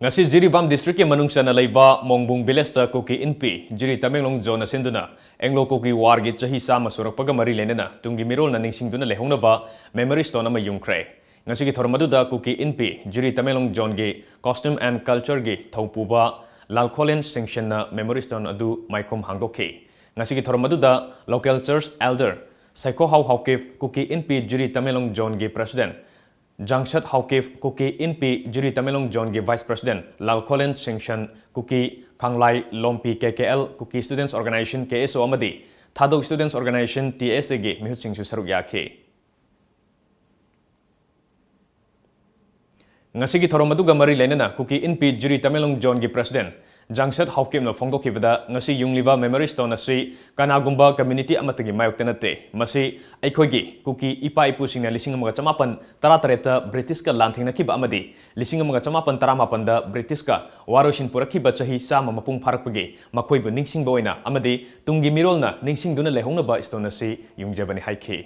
ꯉꯁꯤ ꯖꯤꯔꯤꯕꯥꯝ ꯗꯤꯁꯇ꯭ꯔꯤꯛꯀꯤ ꯃꯅꯨꯡ ꯆꯟꯅ ꯂꯩꯕ ꯃꯣꯡꯕꯨꯡ ꯚꯤꯂꯦꯖꯇ ꯀꯨꯀꯤ ꯏꯟꯄꯤ ꯖꯤꯔꯤ ꯇꯃꯦꯡꯂꯣꯡ ꯖꯣꯟꯅ ꯁꯤꯟꯗꯨꯅ Anglo ꯀꯨꯀꯤ ꯋꯥꯔꯒꯤ ꯆꯍꯤ ꯆꯥꯝꯃ ꯁꯨꯔꯛꯄꯒ ꯃꯔꯤ ꯂꯩꯅꯅ ꯇꯨꯡꯒꯤ ꯃꯤꯔꯣꯜꯅ ꯅꯤꯡꯁꯤꯡꯗꯨꯅ ꯂꯩꯍꯧꯅꯕ ꯃꯦꯃꯣꯔꯤ ꯁ꯭ꯇꯣꯟ ꯑꯃ ꯌꯨꯡꯈ꯭ꯔꯦ꯫ ꯉꯁꯤꯒꯤ ꯊꯧꯔꯝ ꯑꯗꯨꯗ ꯀꯨꯀꯤ ꯏꯟꯄꯤ ꯖꯤꯔꯤ Tamenglong ꯖꯣꯟꯒꯤ Costume and Cultureꯒꯤ ꯊꯧꯄꯨꯕ ꯂꯥꯜꯈꯣꯂꯦꯟ ꯁꯤꯡꯁꯟꯅ memory stone ꯑꯗꯨ ꯃꯥꯏꯈꯨꯝ ꯍꯥꯡꯗꯣꯛꯈꯤ꯫ ꯉꯁꯤꯒꯤ ꯊꯧꯔꯝ ꯑꯗꯨꯗ local church elder ꯁꯩꯈꯣꯍꯥꯎ ꯍꯥꯎꯀꯤꯞ, ꯀꯨꯀꯤ ꯏꯟꯄꯤ ꯖꯤꯔꯤ ꯇꯃꯦꯡꯂꯣꯡ ꯖꯣꯟꯒꯤ president ꯖꯥꯡꯁꯠ ꯍꯥꯎꯀꯤꯞ, ꯀꯨꯀꯤ ꯏꯟꯄꯤ ꯖꯤꯔꯤ ꯇꯃꯦꯡꯂꯣꯡ ꯖꯣꯟꯒꯤ vice president ꯂꯥꯜꯈꯣꯂꯦꯟ ꯁꯤꯡꯁꯟ, ꯀꯨꯀꯤ ꯈꯥꯡꯂꯥꯏ ꯂꯣꯝꯄꯤ ꯀꯦ ꯀꯦ ꯑꯦꯜ, ꯀꯨꯀꯤ Students Organisation ꯀꯦ ꯑꯦꯁ ꯑꯣ ꯑꯃꯗꯤ ꯊꯥꯗꯣꯛ Students Organisation ꯇꯤ ꯑꯦꯁ ꯑꯦꯒꯤ ꯃꯤꯍꯨꯠꯁꯤꯡꯁꯨ ꯁꯔꯨꯛ ꯌꯥꯈꯤ꯫ ꯉꯁꯤꯒꯤ ꯊꯧꯔꯝ ꯑꯗꯨꯒ ꯃꯔꯤ ꯂꯩꯅꯅ ꯀꯨꯀꯤ ꯏꯟꯄꯤ ꯖꯤꯔꯤ ꯇꯃꯦꯡꯂꯣꯡ ꯖꯣꯟꯒꯤ president ꯖꯥꯡꯁꯠ ꯍꯥꯎꯀꯤꯞꯅ ꯐꯣꯡꯗꯣꯛꯈꯤꯕꯗ, ꯉꯁꯤ ꯌꯨꯡꯂꯤꯕ memory stone ꯑꯁꯤ ꯀꯅꯥꯒꯨꯝꯕ community ꯑꯃꯠꯇꯒꯤ ꯃꯥꯌꯣꯛꯇ ꯅꯠꯇꯦ꯫ ꯃꯁꯤ ꯑꯩꯈꯣꯏꯒꯤ ꯀꯨꯀꯤ ꯏꯄꯥ ꯏꯄꯨꯁꯤꯡꯅ ꯂꯤꯁꯤꯡ ꯑꯃꯒ ꯆꯃꯥꯄꯟ ꯇꯔꯥꯇꯔꯦꯠꯇ ꯕ꯭ꯔꯤꯇꯤꯁꯀ ꯂꯥꯟꯊꯦꯡꯅꯈꯤꯕ ꯑꯃꯗꯤ ꯂꯤꯁꯤꯡ ꯑꯃꯒ ꯆꯃꯥꯄꯟ ꯇꯔꯥꯃꯥꯄꯟꯗ ꯕ꯭ꯔꯤꯇꯤꯁꯀ ꯋꯥꯔꯣꯏꯁꯤꯟ ꯄꯨꯔꯛꯈꯤꯕ ꯆꯍꯤ ꯆꯥꯝꯃ ꯃꯄꯨꯡ ꯐꯥꯔꯛꯄꯒꯤ ꯃꯈꯣꯏꯕꯨ ꯅꯤꯡꯁꯤꯡꯕ ꯑꯣꯏꯅ ꯑꯃꯗꯤ ꯇꯨꯡꯒꯤ ꯃꯤꯔꯣꯜꯅ ꯅꯤꯡꯁꯤꯡꯗꯨꯅ ꯂꯩꯍꯧꯅꯕ stone ꯑꯁꯤ ꯌꯨꯡꯖꯕꯅꯤ ꯍꯥꯏꯈꯤ꯫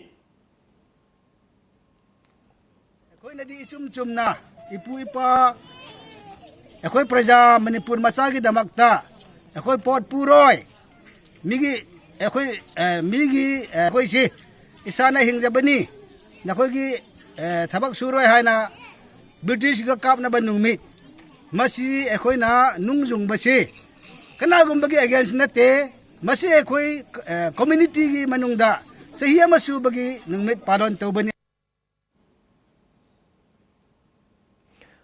ꯑꯩꯈꯣꯏꯅꯗꯤ ꯏꯆꯨꯝ ꯆꯨꯝꯅ ꯏꯄꯨ ꯏꯄꯥ, ꯑꯩꯈꯣꯏ ꯄ꯭ꯔꯖꯥ, ꯃꯅꯤꯄꯨꯔ ꯃꯆꯥꯒꯤꯗꯃꯛꯇ ꯑꯩꯈꯣꯏ ꯄꯣꯠ ꯄꯨꯔꯣꯏ, ꯃꯤꯒꯤ, ꯑꯩꯈꯣꯏ, ꯑꯦ, ꯃꯤꯒꯤ, ꯑꯦ, ꯑꯩꯈꯣꯏꯁꯤ ꯏꯁꯥꯅ ꯍꯤꯡꯖꯕꯅꯤ, ꯅꯈꯣꯏꯒꯤ, ꯑꯦ, ꯊꯕꯛ ꯁꯨꯔꯣꯏ ꯍꯥꯏꯅ ꯕ꯭ꯔꯤꯇꯤꯁꯒ ꯀꯥꯞꯅꯕ ꯅꯨꯃꯤꯠ, ꯃꯁꯤ ꯑꯩꯈꯣꯏꯅ ꯅꯨꯡ ꯌꯨꯡꯕꯁꯤ ꯀꯅꯥꯒꯨꯝꯕꯒꯤ against ꯅꯠꯇꯦ꯫ ꯃꯁꯤ ꯑꯩꯈꯣꯏ, ꯑꯦ, communityꯒꯤ ꯃꯅꯨꯡꯗ ꯆꯍꯤ ꯑꯃ ꯁꯨꯕꯒꯤ ꯅꯨꯃꯤꯠ ꯄꯥꯂꯟ ꯇꯧꯕꯅꯤ꯫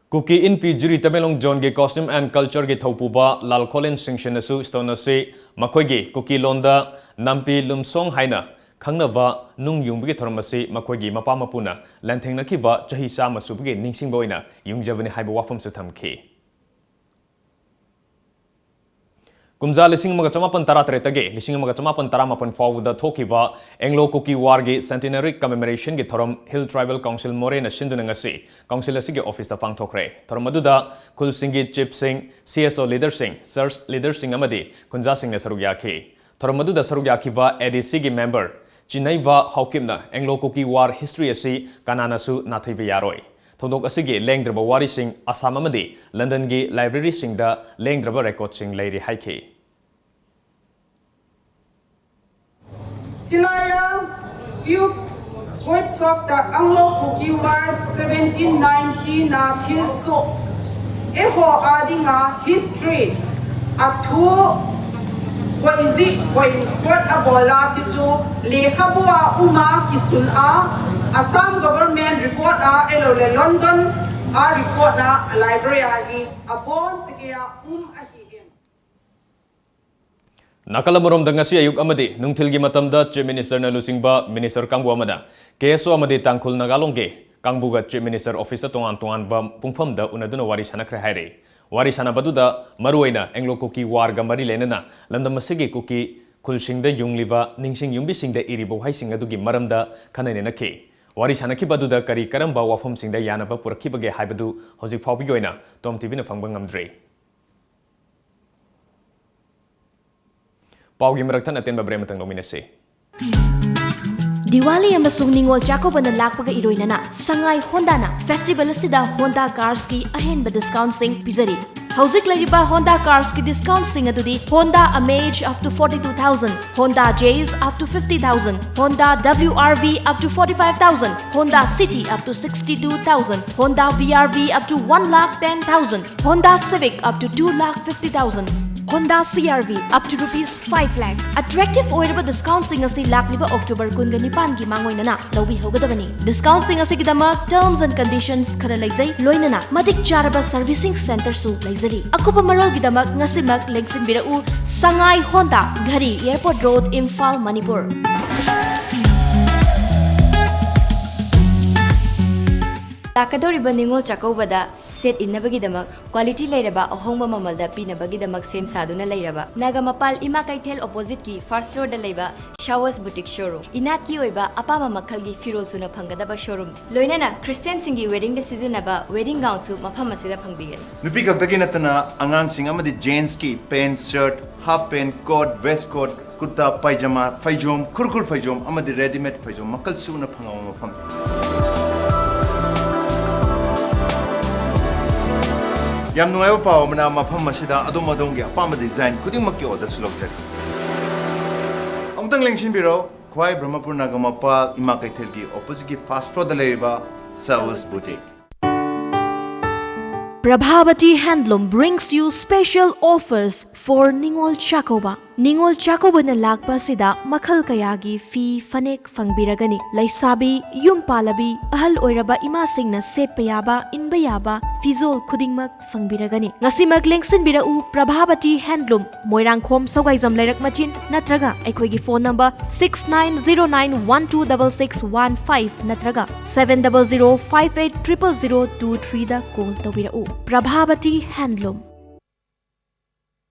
ꯀꯨꯀꯤ ꯏꯟꯄꯤ ꯖꯤꯔꯤ ꯇꯃꯦꯡꯂꯣꯡ ꯖꯣꯟꯒꯤ Costume and Cultureꯒꯤ ꯊꯧꯄꯨꯕ ꯂꯥꯜꯈꯣꯂꯦꯟ ꯁꯤꯡꯁꯟꯅꯁꯨ stone ꯑꯁꯤ ꯃꯈꯣꯏꯒꯤ ꯀꯨꯀꯤ ꯂꯣꯟꯗ ꯅꯥꯝꯄꯤ ꯂꯨꯝꯁꯣꯡ ꯍꯥꯏꯅ ꯈꯪꯅꯕ ꯅꯨꯡ ꯌꯨꯡꯕꯒꯤ ꯊꯧꯔꯝ ꯑꯁꯤ ꯃꯈꯣꯏꯒꯤ ꯃꯄꯥ ꯃꯄꯨꯅ ꯂꯥꯟꯊꯦꯡꯅꯈꯤꯕ ꯆꯍꯤ ꯆꯥꯝꯃ ꯁꯨꯕꯒꯤ ꯅꯤꯡꯁꯤꯡꯕ ꯑꯣꯏꯅ ꯌꯨꯡꯖꯕꯅꯤ ꯍꯥꯏꯕ ꯋꯥꯐꯝꯁꯨ ꯊꯝꯈꯤ꯫ ꯀꯨꯝꯖꯥ ꯂꯤꯁꯤꯡ ꯑꯃꯒ ꯆꯃꯥꯄꯟ ꯇꯔꯥꯇꯔꯦꯠꯇꯒꯤ ꯂꯤꯁꯤꯡ ꯑꯃꯒ ꯆꯃꯥꯄꯟ ꯇꯔꯥꯃꯥꯄꯟ ꯐꯥꯎꯕꯗ ꯊꯣꯛꯈꯤꯕ Anglo Kuki Warꯒꯤ Centenary Commemorationꯒꯤ ꯊꯧꯔꯝ Hill Tribal Council ꯃꯣꯔꯦꯅ ꯁꯤꯟꯗꯨꯅ ꯉꯁꯤ council ꯑꯁꯤꯒꯤ officeꯇ ꯄꯥꯡꯊꯣꯛꯈ꯭ꯔꯦ꯫ ꯊꯧꯔꯝ ꯑꯗꯨꯗ ꯈꯨꯜꯁꯤꯡꯒꯤ chiefꯁꯤꯡ, C S O leaderꯁꯤꯡ, church leaderꯁꯤꯡ ꯑꯃꯗꯤ ꯈꯨꯟꯖꯥꯁꯤꯡꯅ ꯁꯔꯨꯛ ꯌꯥꯈꯤ꯫ ꯊꯧꯔꯝ ꯑꯗꯨꯗ ꯁꯔꯨꯛ ꯌꯥꯈꯤꯕ A D Cꯒꯤ member ꯆꯤꯟꯅꯩꯕ ꯍꯥꯎꯀꯤꯞꯅ Anglo Kuki War history ꯑꯁꯤ ꯀꯅꯥꯅꯁꯨ ꯅꯥꯊꯩꯕ ꯌꯥꯔꯣꯏ꯫ ꯊꯧꯗꯣꯛ ꯑꯁꯤꯒꯤ ꯂꯦꯡꯗ꯭ꯔꯕ ꯋꯥꯔꯤꯁꯤꯡ ꯑꯁꯥꯝ ꯑꯃꯗꯤ ꯂꯟꯗꯟꯒꯤ libraryꯁꯤꯡꯗ ꯂꯦꯡꯗ꯭ꯔꯕ recordꯁꯤꯡ ꯂꯩꯔꯤ ꯍꯥꯏꯈꯤ꯫ Chilaya Youth Courts of the Anglo-Kuki War seventeen ninety na thil so eho adinga history athu koizi koi court abola tichu lekhabua uma kisun a Assam government report a elo le London a report na library a hi abon tikia um ahi em. ꯅꯥꯀꯜ ꯑꯃꯔꯣꯝꯗ ꯉꯁꯤ ꯑꯌꯨꯛ ꯑꯃꯗꯤ ꯅꯨꯡꯊꯤꯜꯒꯤ ꯃꯇꯝꯗ Chief Ministerꯅ ꯂꯨꯆꯤꯡꯕ Minister ꯀꯥꯡꯕꯨ ꯑꯃꯅ KSO ꯑꯃꯗꯤ ꯇꯥꯡꯈꯨꯜ ꯅꯥꯒꯥꯂꯣꯡꯒꯤ ꯀꯥꯡꯕꯨꯒ Chief Minister Officeꯇ ꯇꯣꯉꯥꯟ ꯇꯣꯉꯥꯟꯕ ꯄꯨꯡꯐꯝꯗ ꯎꯅꯗꯨꯅ ꯋꯥꯔꯤ ꯁꯥꯟꯅꯈ꯭ꯔꯦ ꯍꯥꯏꯔꯤ꯫ ꯋꯥꯔꯤ ꯁꯥꯟꯅꯕꯗꯨꯗ ꯃꯔꯨꯑꯣꯏꯅ Anglo-Kuki Warꯒ ꯃꯔꯤ ꯂꯩꯅꯅ ꯂꯝꯗꯝ ꯑꯁꯤꯒꯤ ꯀꯨꯀꯤ ꯈꯨꯜꯁꯤꯡꯗ ꯌꯨꯡꯂꯤꯕ ꯅꯤꯡꯁꯤꯡ ꯌꯨꯝꯕꯤꯁꯤꯡꯗ ꯏꯔꯤꯕ ꯋꯥꯍꯩꯁꯤꯡ ꯑꯗꯨꯒꯤ ꯃꯔꯝꯗ ꯈꯟꯅ ꯅꯩꯅꯈꯤ꯫ ꯋꯥꯔꯤ ꯁꯥꯟꯅꯈꯤꯕ ꯑꯗꯨꯗ ꯀꯔꯤ ꯀꯔꯝꯕ ꯋꯥꯐꯝꯁꯤꯡꯗ ꯌꯥꯅꯕ ꯄꯨꯔꯛꯈꯤꯕꯒꯦ ꯍꯥꯏꯕꯗꯨ ꯍꯧꯖꯤꯛ ꯐꯥꯎꯕꯒꯤ ꯑꯣꯏꯅ ꯇꯣꯝ ꯇꯤꯚꯤꯅ ꯐꯪꯕ ꯉꯝꯗ꯭ꯔꯤ꯫ ꯄꯥꯎꯒꯤ ꯃꯔꯛ ꯊꯠꯅ ꯑꯇꯦꯟꯕ break ꯑꯃꯇꯪ ꯂꯧꯃꯤꯟꯅꯁꯤ꯫ ꯗꯤꯋꯥꯂꯤ ꯑꯃꯁꯨꯡ ꯅꯤꯉꯣꯜ ꯆꯥꯛꯀꯧꯕꯅ ꯂꯥꯛꯄꯒ ꯏꯔꯣꯏꯅꯅ ꯁꯉꯥꯏ ꯍꯣꯟꯗꯥꯅ festival ꯑꯁꯤꯗ Honda carsꯀꯤ ꯑꯍꯦꯟꯕ discountꯁꯤꯡ ꯄꯤꯖꯔꯤ꯫ ꯍꯧꯖꯤꯛ ꯂꯩꯔꯤꯕ Honda carsꯀꯤ discountꯁꯤꯡ ꯑꯗꯨꯗꯤ Honda Amaze up to forty two thousand, Honda Jazz up to fifty thousand, Honda WRV up to forty five thousand, Honda City up to sixty two thousand, Honda VRV up to one lakh ten thousand, Honda Civic up to two lakh fifty thousand, Honda CRV up to rupees five lakh꯫ Attractive ꯑꯣꯏꯔꯕ discountꯁꯤꯡ ꯑꯁꯤ ꯂꯥꯛꯂꯤꯕ October ꯀꯨꯟꯒ ꯅꯤꯄꯥꯟꯒꯤ ꯃꯥꯡꯑꯣꯏꯅꯅ ꯂꯧꯕꯤꯍꯧꯒꯗꯕꯅꯤ꯫ Discountꯁꯤꯡ ꯑꯁꯤꯒꯤꯗꯃꯛ terms and conditions ꯈꯔ ꯂꯩꯖꯩ, ꯂꯣꯏꯅꯅ ꯃꯇꯤꯛ ꯆꯥꯔꯕ servicingꯁꯨ ꯂꯩꯖꯔꯤ꯫ ꯑꯀꯨꯞꯄ ꯃꯔꯣꯜꯒꯤꯗꯃꯛ ꯉꯁꯤꯃꯛ ꯂꯦꯡꯁꯤꯟꯕꯤꯔꯛꯎ ꯁꯉꯥꯏ Honda, ꯘꯔꯤ, Airport Road, Imphal, Manipur꯫ ꯂꯥꯛꯀꯗꯧꯔꯤꯕ ꯅꯤꯉꯣꯜ ꯆꯥꯛꯀꯧꯕꯗ ꯁꯦꯠ ꯏꯟꯅꯕꯒꯤꯗꯃꯛ quality ꯂꯩꯔꯕ ꯑꯍꯣꯡꯕ ꯃꯃꯜꯗ ꯄꯤꯅꯕꯒꯤꯗꯃꯛ ꯁꯦꯝ ꯁꯥꯗꯨꯅ ꯂꯩꯔꯕ ꯅꯥꯒꯥ ꯃꯄꯥꯜ ꯏꯃꯥ ꯀꯩꯊꯦꯜ oppositeꯀꯤ first floorꯗ ꯂꯩꯕ Showers Boutique showroom꯫ ꯏꯅꯥꯠꯀꯤ ꯑꯣꯏꯕ ꯑꯄꯥꯝꯕ ꯃꯈꯜꯒꯤ ꯐꯤꯔꯣꯜ ꯁꯨꯅ ꯐꯪꯒꯗꯕ showroom, ꯂꯣꯏꯅꯅ Christianꯁꯤꯡꯒꯤ weddingꯗ ꯁꯤꯖꯤꯟꯅꯕ wedding gownꯁꯨ ꯃꯐꯝ ꯑꯁꯤꯗ ꯐꯪꯕꯤꯒꯅꯤ꯫ ꯅꯨꯄꯤ ꯈꯛꯇꯒꯤ ꯅꯠꯇꯅ ꯑꯉꯥꯡꯁꯤꯡ ꯑꯃꯗꯤ gentsꯀꯤ pant, shirt, half pant, coat, waistcoat, ꯀꯨꯔꯇꯥ ꯄꯥꯏꯖꯃꯥ, ꯐꯩꯖꯣꯝ, ꯈꯨꯔꯈꯨꯜ ꯐꯩꯖꯣꯝ ꯑꯃꯗꯤ readymade ꯐꯩꯖꯣꯝ ꯃꯈꯜ ꯁꯨꯅ ꯐꯪꯕ ꯃꯐꯝ꯫ ꯌꯥꯝ ꯅꯨꯡꯉꯥꯏꯕ ꯄꯥꯎ ꯑꯃꯅ, ꯃꯐꯝ ꯑꯁꯤꯗ ꯑꯗꯣꯝ ꯑꯗꯣꯝꯒꯤ ꯑꯄꯥꯝꯕ design ꯈꯨꯗꯤꯡꯃꯛꯀꯤ orderꯁꯨ ꯂꯧꯖꯔꯤ꯫ ꯑꯃꯨꯛꯇꯪ ꯂꯦꯡꯁꯤꯟꯕꯤꯔꯣ꯫ ꯈ꯭ꯋꯥꯏ ꯕ꯭ꯔꯍꯃꯄꯨꯔ ꯅꯥꯒꯥꯃꯄꯥꯜ ꯏꯃꯥ ꯀꯩꯊꯦꯜꯒꯤ oppositeꯀꯤ first floorꯗ ꯂꯩꯔꯤꯕ Saul's Boutique꯫ Prabhavati Handloom brings you special offers for Ningol Chakkouba. ꯅꯤꯉꯣꯜ ꯆꯥꯛꯀꯧꯕꯅ ꯂꯥꯛꯄ ꯑꯁꯤꯗ ꯃꯈꯜ ꯀꯌꯥꯒꯤ ꯐꯤ ꯐꯅꯦꯛ ꯐꯪꯕꯤꯔꯒꯅꯤ꯫ ꯂꯩꯁꯥꯕꯤ, ꯌꯨꯝ ꯄꯥꯜꯂꯕꯤ, ꯑꯍꯜ ꯑꯣꯏꯔꯕ ꯏꯃꯥꯁꯤꯡꯅ ꯁꯦꯠꯄ ꯌꯥꯕ, ꯏꯟꯕ ꯌꯥꯕ ꯐꯤꯖꯣꯜ ꯈꯨꯗꯤꯡꯃꯛ ꯐꯪꯕꯤꯔꯒꯅꯤ꯫ ꯉꯁꯤꯃꯛ ꯂꯦꯡꯁꯤꯟꯕꯤꯔꯛꯎ ꯄ꯭ꯔꯚꯥꯕꯇꯤ ꯍꯦꯟꯗꯂꯨꯝ, ꯃꯣꯏꯔꯥꯡꯈꯣꯝ ꯁꯧꯒꯥꯏꯖꯝ ꯂꯩꯔꯛ ꯃꯆꯤꯟ, ꯅꯠꯇ꯭ꯔꯒ ꯑꯩꯈꯣꯏꯒꯤ phone number six nine zero nine one two double six one five ꯅꯠꯇ꯭ꯔꯒ seven double zero five eight triple zero two threeꯗ call ꯇꯧꯕꯤꯔꯛꯎ꯫ ꯄ꯭ꯔꯚꯥꯕꯇꯤ ꯍꯦꯟꯗꯂꯨꯝ꯫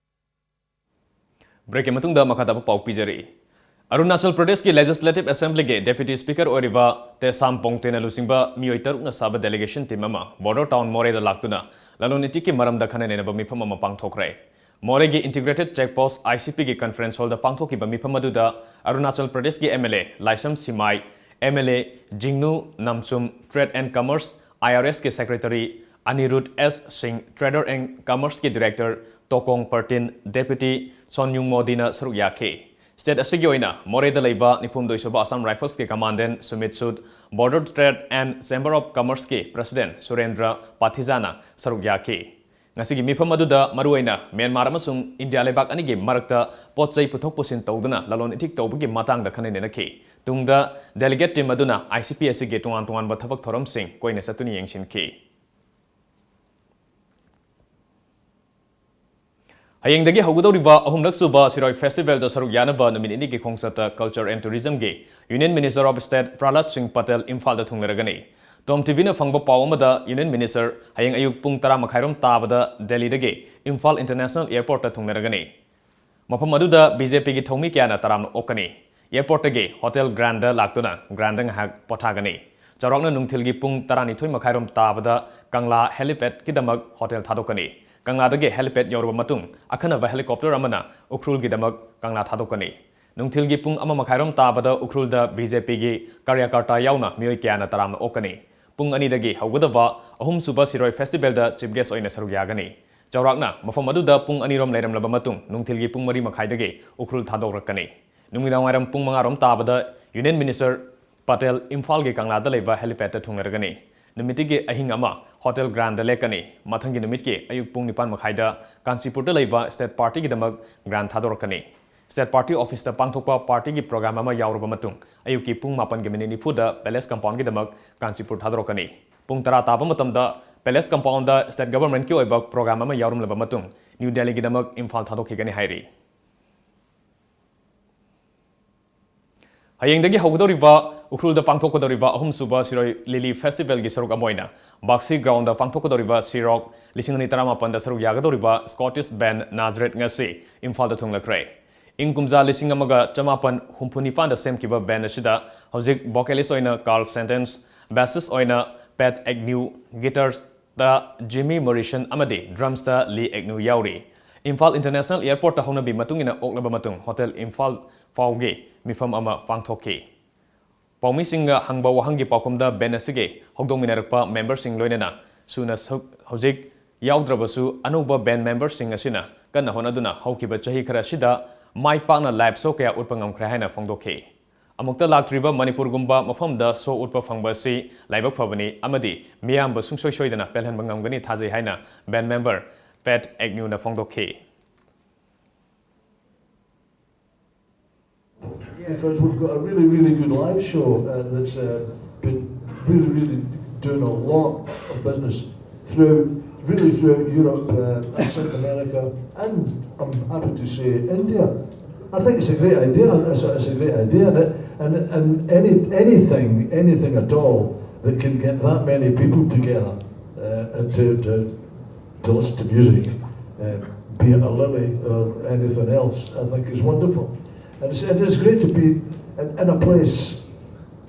Breakꯀꯤ ꯃꯇꯨꯡꯗ ꯃꯈꯥ ꯇꯥꯕ ꯄꯥꯎ ꯄꯤꯖꯔꯛꯏ꯫ ꯑꯔꯨꯅꯥꯆꯜ ꯄ꯭ꯔꯗꯦꯁꯀꯤ Legislative Assemblyꯒꯤ Deputy Speaker ꯑꯣꯏꯔꯤꯕ ꯇꯦꯁꯥꯝ ꯄꯣꯡꯇꯦꯅ ꯂꯨꯆꯤꯡꯕ ꯃꯤꯑꯣꯏ ꯇꯔꯨꯛꯅ ꯁꯥꯕ delegation team ꯑꯃ border town ꯃꯣꯔꯦꯗ ꯂꯥꯛꯇꯨꯅ ꯂꯂꯣꯟ ꯏꯇꯤꯛꯀꯤ ꯃꯔꯝꯗ ꯈꯟꯅ ꯅꯩꯅꯕ ꯃꯤꯐꯝ ꯑꯃ ꯄꯥꯡꯊꯣꯛꯈ꯭ꯔꯦ꯫ ꯃꯣꯔꯦꯒꯤ Integrated Check Post, ICPꯒꯤ conference hallꯗ ꯄꯥꯡꯊꯣꯛꯈꯤꯕ ꯃꯤꯐꯝ ꯑꯗꯨꯗ ꯑꯔꯨꯅꯥꯆꯜ ꯄ꯭ꯔꯗꯦꯁꯀꯤ MLA ꯂꯥꯏꯁꯝ ꯁꯤꯃꯥꯏ, MLA ꯖꯤꯡꯅꯨ ꯅꯥꯝꯆꯨꯝ, Trade and Commerce, IRSꯀꯤ Secretary ꯑꯅꯤꯔꯨꯗ ꯑꯦꯁ ꯁꯤꯡ, Trade and Commerceꯀꯤ Director ꯇꯣꯀꯣꯡ ꯄꯔꯇꯤꯟ, Deputy ꯁꯣꯟꯌꯨꯡ ꯃꯣꯗꯤꯅ ꯁꯔꯨꯛ ꯌꯥꯈꯤ꯫ State ꯑꯁꯤꯒꯤ ꯑꯣꯏꯅ ꯃꯣꯔꯦꯗ ꯂꯩꯕ ꯅꯤꯐꯨꯍꯨꯝꯗꯣꯏ ꯁꯨꯕ Assam Riflesꯀꯤ Commandant ꯁꯨꯃꯤꯠ ꯁꯨꯗ, Border Trade and Chamber of Commerceꯀꯤ President ꯁꯨꯔꯦꯟꯗ꯭ꯔ ꯄꯥꯊꯤꯖꯥꯅ ꯁꯔꯨꯛ ꯌꯥꯈꯤ꯫ ꯉꯁꯤꯒꯤ ꯃꯤꯐꯝ ꯑꯗꯨꯗ ꯃꯔꯨꯑꯣꯏꯅ ꯃ꯭ꯌꯥꯟꯃꯥꯔ ꯑꯃꯁꯨꯡ ꯏꯟꯗꯤꯌꯥ ꯂꯩꯕꯥꯛ ꯑꯅꯤꯒꯤ ꯃꯔꯛꯇ ꯄꯣꯠ ꯆꯩ ꯄꯨꯊꯣꯛ ꯄꯨꯁꯤꯟ ꯇꯧꯗꯨꯅ ꯂꯂꯣꯟ ꯏꯇꯤꯛ ꯇꯧꯕꯒꯤ ꯃꯇꯥꯡꯗ ꯈꯟꯅ ꯅꯩꯅꯈꯤ꯫ ꯇꯨꯡꯗ delegate team ꯑꯗꯨꯅ ICP ꯑꯁꯤꯒꯤ ꯇꯣꯉꯥꯟ ꯇꯣꯉꯥꯟꯕ ꯊꯕꯛ ꯊꯧꯔꯝꯁꯤꯡ ꯀꯣꯏꯅ ꯆꯠꯇꯨꯅ ꯌꯦꯡꯁꯤꯟꯈꯤ꯫ ꯍꯌꯦꯡꯗꯒꯤ ꯍꯧꯒꯗꯧꯔꯤꯕ ꯑꯍꯨꯝꯂꯛ ꯁꯨꯕ ꯁꯤꯔꯣꯏ Festivalꯗ ꯁꯔꯨꯛ ꯌꯥꯅꯕ ꯅꯨꯃꯤꯠ ꯅꯤꯅꯤꯒꯤ ꯈꯣꯡꯆꯠꯇ Culture and Tourismꯒꯤ Union Minister of State ꯄ꯭ꯔꯍꯂꯥꯗ ꯁꯤꯡ ꯄꯇꯦꯜ ꯏꯝꯐꯥꯜꯗ ꯊꯨꯡꯂꯔꯒꯅꯤ꯫ Tom TVꯅ ꯐꯪꯕ ꯄꯥꯎ ꯑꯃꯗ Union Minister ꯍꯌꯦꯡ ꯑꯌꯨꯛ ꯄꯨꯡ ꯇꯔꯥ ꯃꯈꯥꯏꯔꯣꯝ ꯇꯥꯕꯗ ꯗꯦꯜꯂꯤꯗꯒꯤ ꯏꯝꯐꯥꯜ International Airportꯇ ꯊꯨꯡꯂꯔꯒꯅꯤ꯫ ꯃꯐꯝ ꯑꯗꯨꯗ BJPꯒꯤ ꯊꯧꯃꯤ ꯀꯌꯥꯅ ꯇꯔꯥꯝꯅ ꯑꯣꯛꯀꯅꯤ꯫ Airportꯇꯒꯤ Hotel Grandꯗ ꯂꯥꯛꯇꯨꯅ Grandꯗ ꯉꯥꯏꯍꯥꯛ ꯄꯣꯊꯥꯒꯅꯤ꯫ ꯆꯥꯎꯔꯥꯛꯅ ꯅꯨꯡꯊꯤꯜꯒꯤ ꯄꯨꯡ ꯇꯔꯥꯅꯤꯊꯣꯏ ꯃꯈꯥꯏꯔꯣꯝ ꯇꯥꯕꯗ ꯀꯪꯂꯥ helipadꯀꯤꯗꯃꯛ hotel ꯊꯥꯗꯣꯛꯀꯅꯤ꯫ ꯀꯪꯂꯥꯗꯒꯤ helipad ꯌꯧꯔꯕ ꯃꯇꯨꯡ ꯑꯈꯟꯅꯕ helicopter ꯑꯃꯅ ꯎꯈ꯭ꯔꯨꯜꯒꯤꯗꯃꯛ ꯀꯪꯂꯥ ꯊꯥꯗꯣꯛꯀꯅꯤ꯫ ꯅꯨꯡꯊꯤꯜꯒꯤ ꯄꯨꯡ ꯑꯃ ꯃꯈꯥꯏꯔꯣꯝ ꯇꯥꯕꯗ ꯎꯈ꯭ꯔꯨꯜꯗ BJPꯒꯤ ꯀꯥꯔꯌꯀꯔꯇꯥ ꯌꯥꯎꯅ ꯃꯤꯑꯣꯏ ꯀꯌꯥꯅ ꯇꯔꯥꯝꯅ ꯑꯣꯛꯀꯅꯤ꯫ ꯄꯨꯡ ꯑꯅꯤꯗꯒꯤ ꯍꯧꯒꯗꯕ ꯑꯍꯨꯝꯁꯨꯕ ꯁꯤꯔꯣꯏ Festivalꯗ chief guest ꯑꯣꯏꯅ ꯁꯔꯨꯛ ꯌꯥꯒꯅꯤ꯫ ꯆꯥꯎꯔꯥꯛꯅ ꯃꯐꯝ ꯑꯗꯨꯗ ꯄꯨꯡ ꯑꯅꯤꯔꯣꯝ ꯂꯩꯔꯝꯂꯕ ꯃꯇꯨꯡ ꯅꯨꯡꯊꯤꯜꯒꯤ ꯄꯨꯡ ꯃꯔꯤ ꯃꯈꯥꯏꯗꯒꯤ ꯎꯈ꯭ꯔꯨꯜ ꯊꯥꯗꯣꯛꯂꯛꯀꯅꯤ꯫ ꯅꯨꯃꯤꯗꯥꯡꯋꯥꯏꯔꯝ ꯄꯨꯡ ꯃꯉꯥ ꯔꯣꯝ ꯇꯥꯕꯗ Union Minister ꯄꯇꯦꯜ ꯏꯝꯐꯥꯜꯒꯤ ꯀꯪꯂꯥꯗ ꯂꯩꯕ helipad ꯇ ꯊꯨꯡꯂꯔꯒꯅꯤ꯫ ꯅꯨꯃꯤꯠꯇꯨꯒꯤ ꯑꯍꯤꯡ ꯑꯃ Hotel Grand ꯗ ꯂꯦꯛꯀꯅꯤ꯫ ꯃꯊꯪꯒꯤ ꯅꯨꯃꯤꯠꯀꯤ ꯑꯌꯨꯛ ꯄꯨꯡ ꯅꯤꯄꯥꯟ ꯃꯈꯥꯏꯗ ꯀꯥꯟꯆꯤꯄꯨꯔꯗ ꯂꯩꯕ State Party ꯒꯤꯗꯃꯛ Grand ꯊꯥꯗꯣꯔꯛꯀꯅꯤ꯫ State Party office ꯇ ꯄꯥꯡꯊꯣꯛꯄ party ꯒꯤ program ꯑꯃ ꯌꯥꯎꯔꯕ ꯃꯇꯨꯡ, ꯑꯌꯨꯛꯀꯤ ꯄꯨꯡ ꯃꯥꯄꯟꯒꯤ minute ꯅꯤꯐꯨꯗ Palace Compound ꯒꯤꯗꯃꯛ ꯀꯥꯟꯆꯤꯄꯨꯔ ꯊꯥꯗꯣꯔꯛꯀꯅꯤ꯫ ꯄꯨꯡ ꯇꯔꯥ ꯇꯥꯕ ꯃꯇꯝꯗ Palace Compound ꯗ State Government ꯀꯤ ꯑꯣꯏꯕ program ꯑꯃ ꯌꯥꯎꯔꯝꯂꯕ ꯃꯇꯨꯡ, New Delhi ꯒꯤꯗꯃꯛ ꯏꯝꯐꯥꯜ ꯊꯥꯗꯣꯛꯈꯤꯒꯅꯤ ꯍꯥꯏꯔꯤ꯫ ꯍꯌꯦꯡꯗꯒꯤ ꯍꯧꯒꯗꯧꯔꯤꯕ ꯎꯈ꯭ꯔꯨꯜꯗ ꯄꯥꯡꯊꯣꯛꯀꯗꯧꯔꯤꯕ ꯑꯍꯨꯝꯁꯨꯕ ꯁꯤꯔꯣꯏ ꯂꯤꯂꯤ festival ꯒꯤ ꯁꯔꯨꯛ ꯑꯃ ꯑꯣꯏꯅ ꯕꯥꯛꯁꯤ ground ꯗ ꯄꯥꯡꯊꯣꯛꯀꯗꯧꯔꯤꯕ ꯁꯤꯔꯣꯛ ꯂꯤꯁꯤꯡ ꯑꯅꯤ ꯇꯔꯥꯃꯥꯄꯟꯗ ꯁꯔꯨꯛ ꯌꯥꯒꯗꯧꯔꯤꯕ Scottish band Nazareth ꯉꯁꯤ ꯏꯝꯐꯥꯜꯗ ꯊꯨꯡꯂꯈ꯭ꯔꯦ꯫ ꯏꯪ ꯀꯨꯝꯖꯥ ꯂꯤꯁꯤꯡ ꯑꯃꯒ ꯆꯃꯥꯄꯟ ꯍꯨꯝꯐꯨ ꯅꯤꯄꯥꯟꯗ ꯁꯦꯝꯈꯤꯕ band ꯑꯁꯤꯗ ꯍꯧꯖꯤꯛ vocalist ꯑꯣꯏꯅ Carl Sandens, bassist ꯑꯣꯏꯅ Pat Agnew, guitar ꯗ Jimmy Morrison ꯑꯃꯗꯤ drums ꯇ Lee Agnew ꯌꯥꯎꯔꯤ꯫ ꯏꯝꯐꯥꯜ International Airport ꯇ ꯍꯧꯅꯕꯤ ꯃꯇꯨꯡ ꯏꯟꯅ ꯑꯣꯛꯂꯕ ꯃꯇꯨꯡ Hotel ꯏꯝꯐꯥꯜ ꯐꯥꯎꯒꯤ ꯃꯤꯐꯝ ꯑꯃ ꯄꯥꯡꯊꯣꯛꯈꯤ꯫ ꯄꯥꯎꯃꯤꯁꯤꯡꯅ ꯍꯪꯕ ꯋꯥꯍꯪꯒꯤ ꯄꯥꯎꯈꯨꯝꯗ band ꯑꯁꯤꯒꯤ ꯍꯧꯗꯣꯛꯃꯤꯟꯅꯔꯛꯄ member ꯁꯤꯡ ꯂꯣꯏꯅꯅ ꯁꯨꯅ ꯁꯛ-, ꯍꯧꯖꯤꯛ ꯌꯥꯎꯗ꯭ꯔꯕꯁꯨ ꯑꯅꯧꯕ band member ꯁꯤꯡ ꯑꯁꯤꯅ ꯀꯟꯅ ꯍꯣꯠꯅꯗꯨꯅ ꯍꯧꯈꯤꯕ ꯆꯍꯤ ꯈꯔ ꯑꯁꯤꯗ ꯃꯥꯏ ꯄꯥꯛꯅ live show ꯀꯌꯥ ꯎꯠꯄ ꯉꯝꯈ꯭ꯔꯦ ꯍꯥꯏꯅ ꯐꯣꯡꯗꯣꯛꯈꯤ꯫ ꯑꯃꯨꯛꯇ ꯂꯥꯛꯇ꯭ꯔꯤꯕ ꯃꯅꯤꯄꯨꯔꯒꯨꯝꯕ ꯃꯐꯝꯗ show ꯎꯠꯄ ꯐꯪꯕ ꯑꯁꯤ ꯂꯥꯏꯕꯛ ꯐꯕꯅꯤ ꯑꯃꯗꯤ ꯃꯤꯌꯥꯝꯕ ꯁꯨꯡꯁꯣꯏ ꯁꯣꯏꯗꯅ ꯄꯦꯜꯍꯟꯕ ꯉꯝꯒꯅꯤ ꯊꯥꯖꯩ ꯍꯥꯏꯅ band member Pat Agnew ꯅ ꯐꯣꯡꯗꯣꯛꯈꯤ꯫ Because we've got a really, really good live show uh, that's uh, been really, really doing a lot of business throughout, really throughout Europe uh, and South America, and I'm happy to say India. I think it's a great idea. It's a, it's a great idea, and, it, and, and any anything, anything at all that can get that many people together uh, and to, to, to listen to music, uh, be it a lily or anything else, I think is wonderful. And it's, it is great to be in, in a place,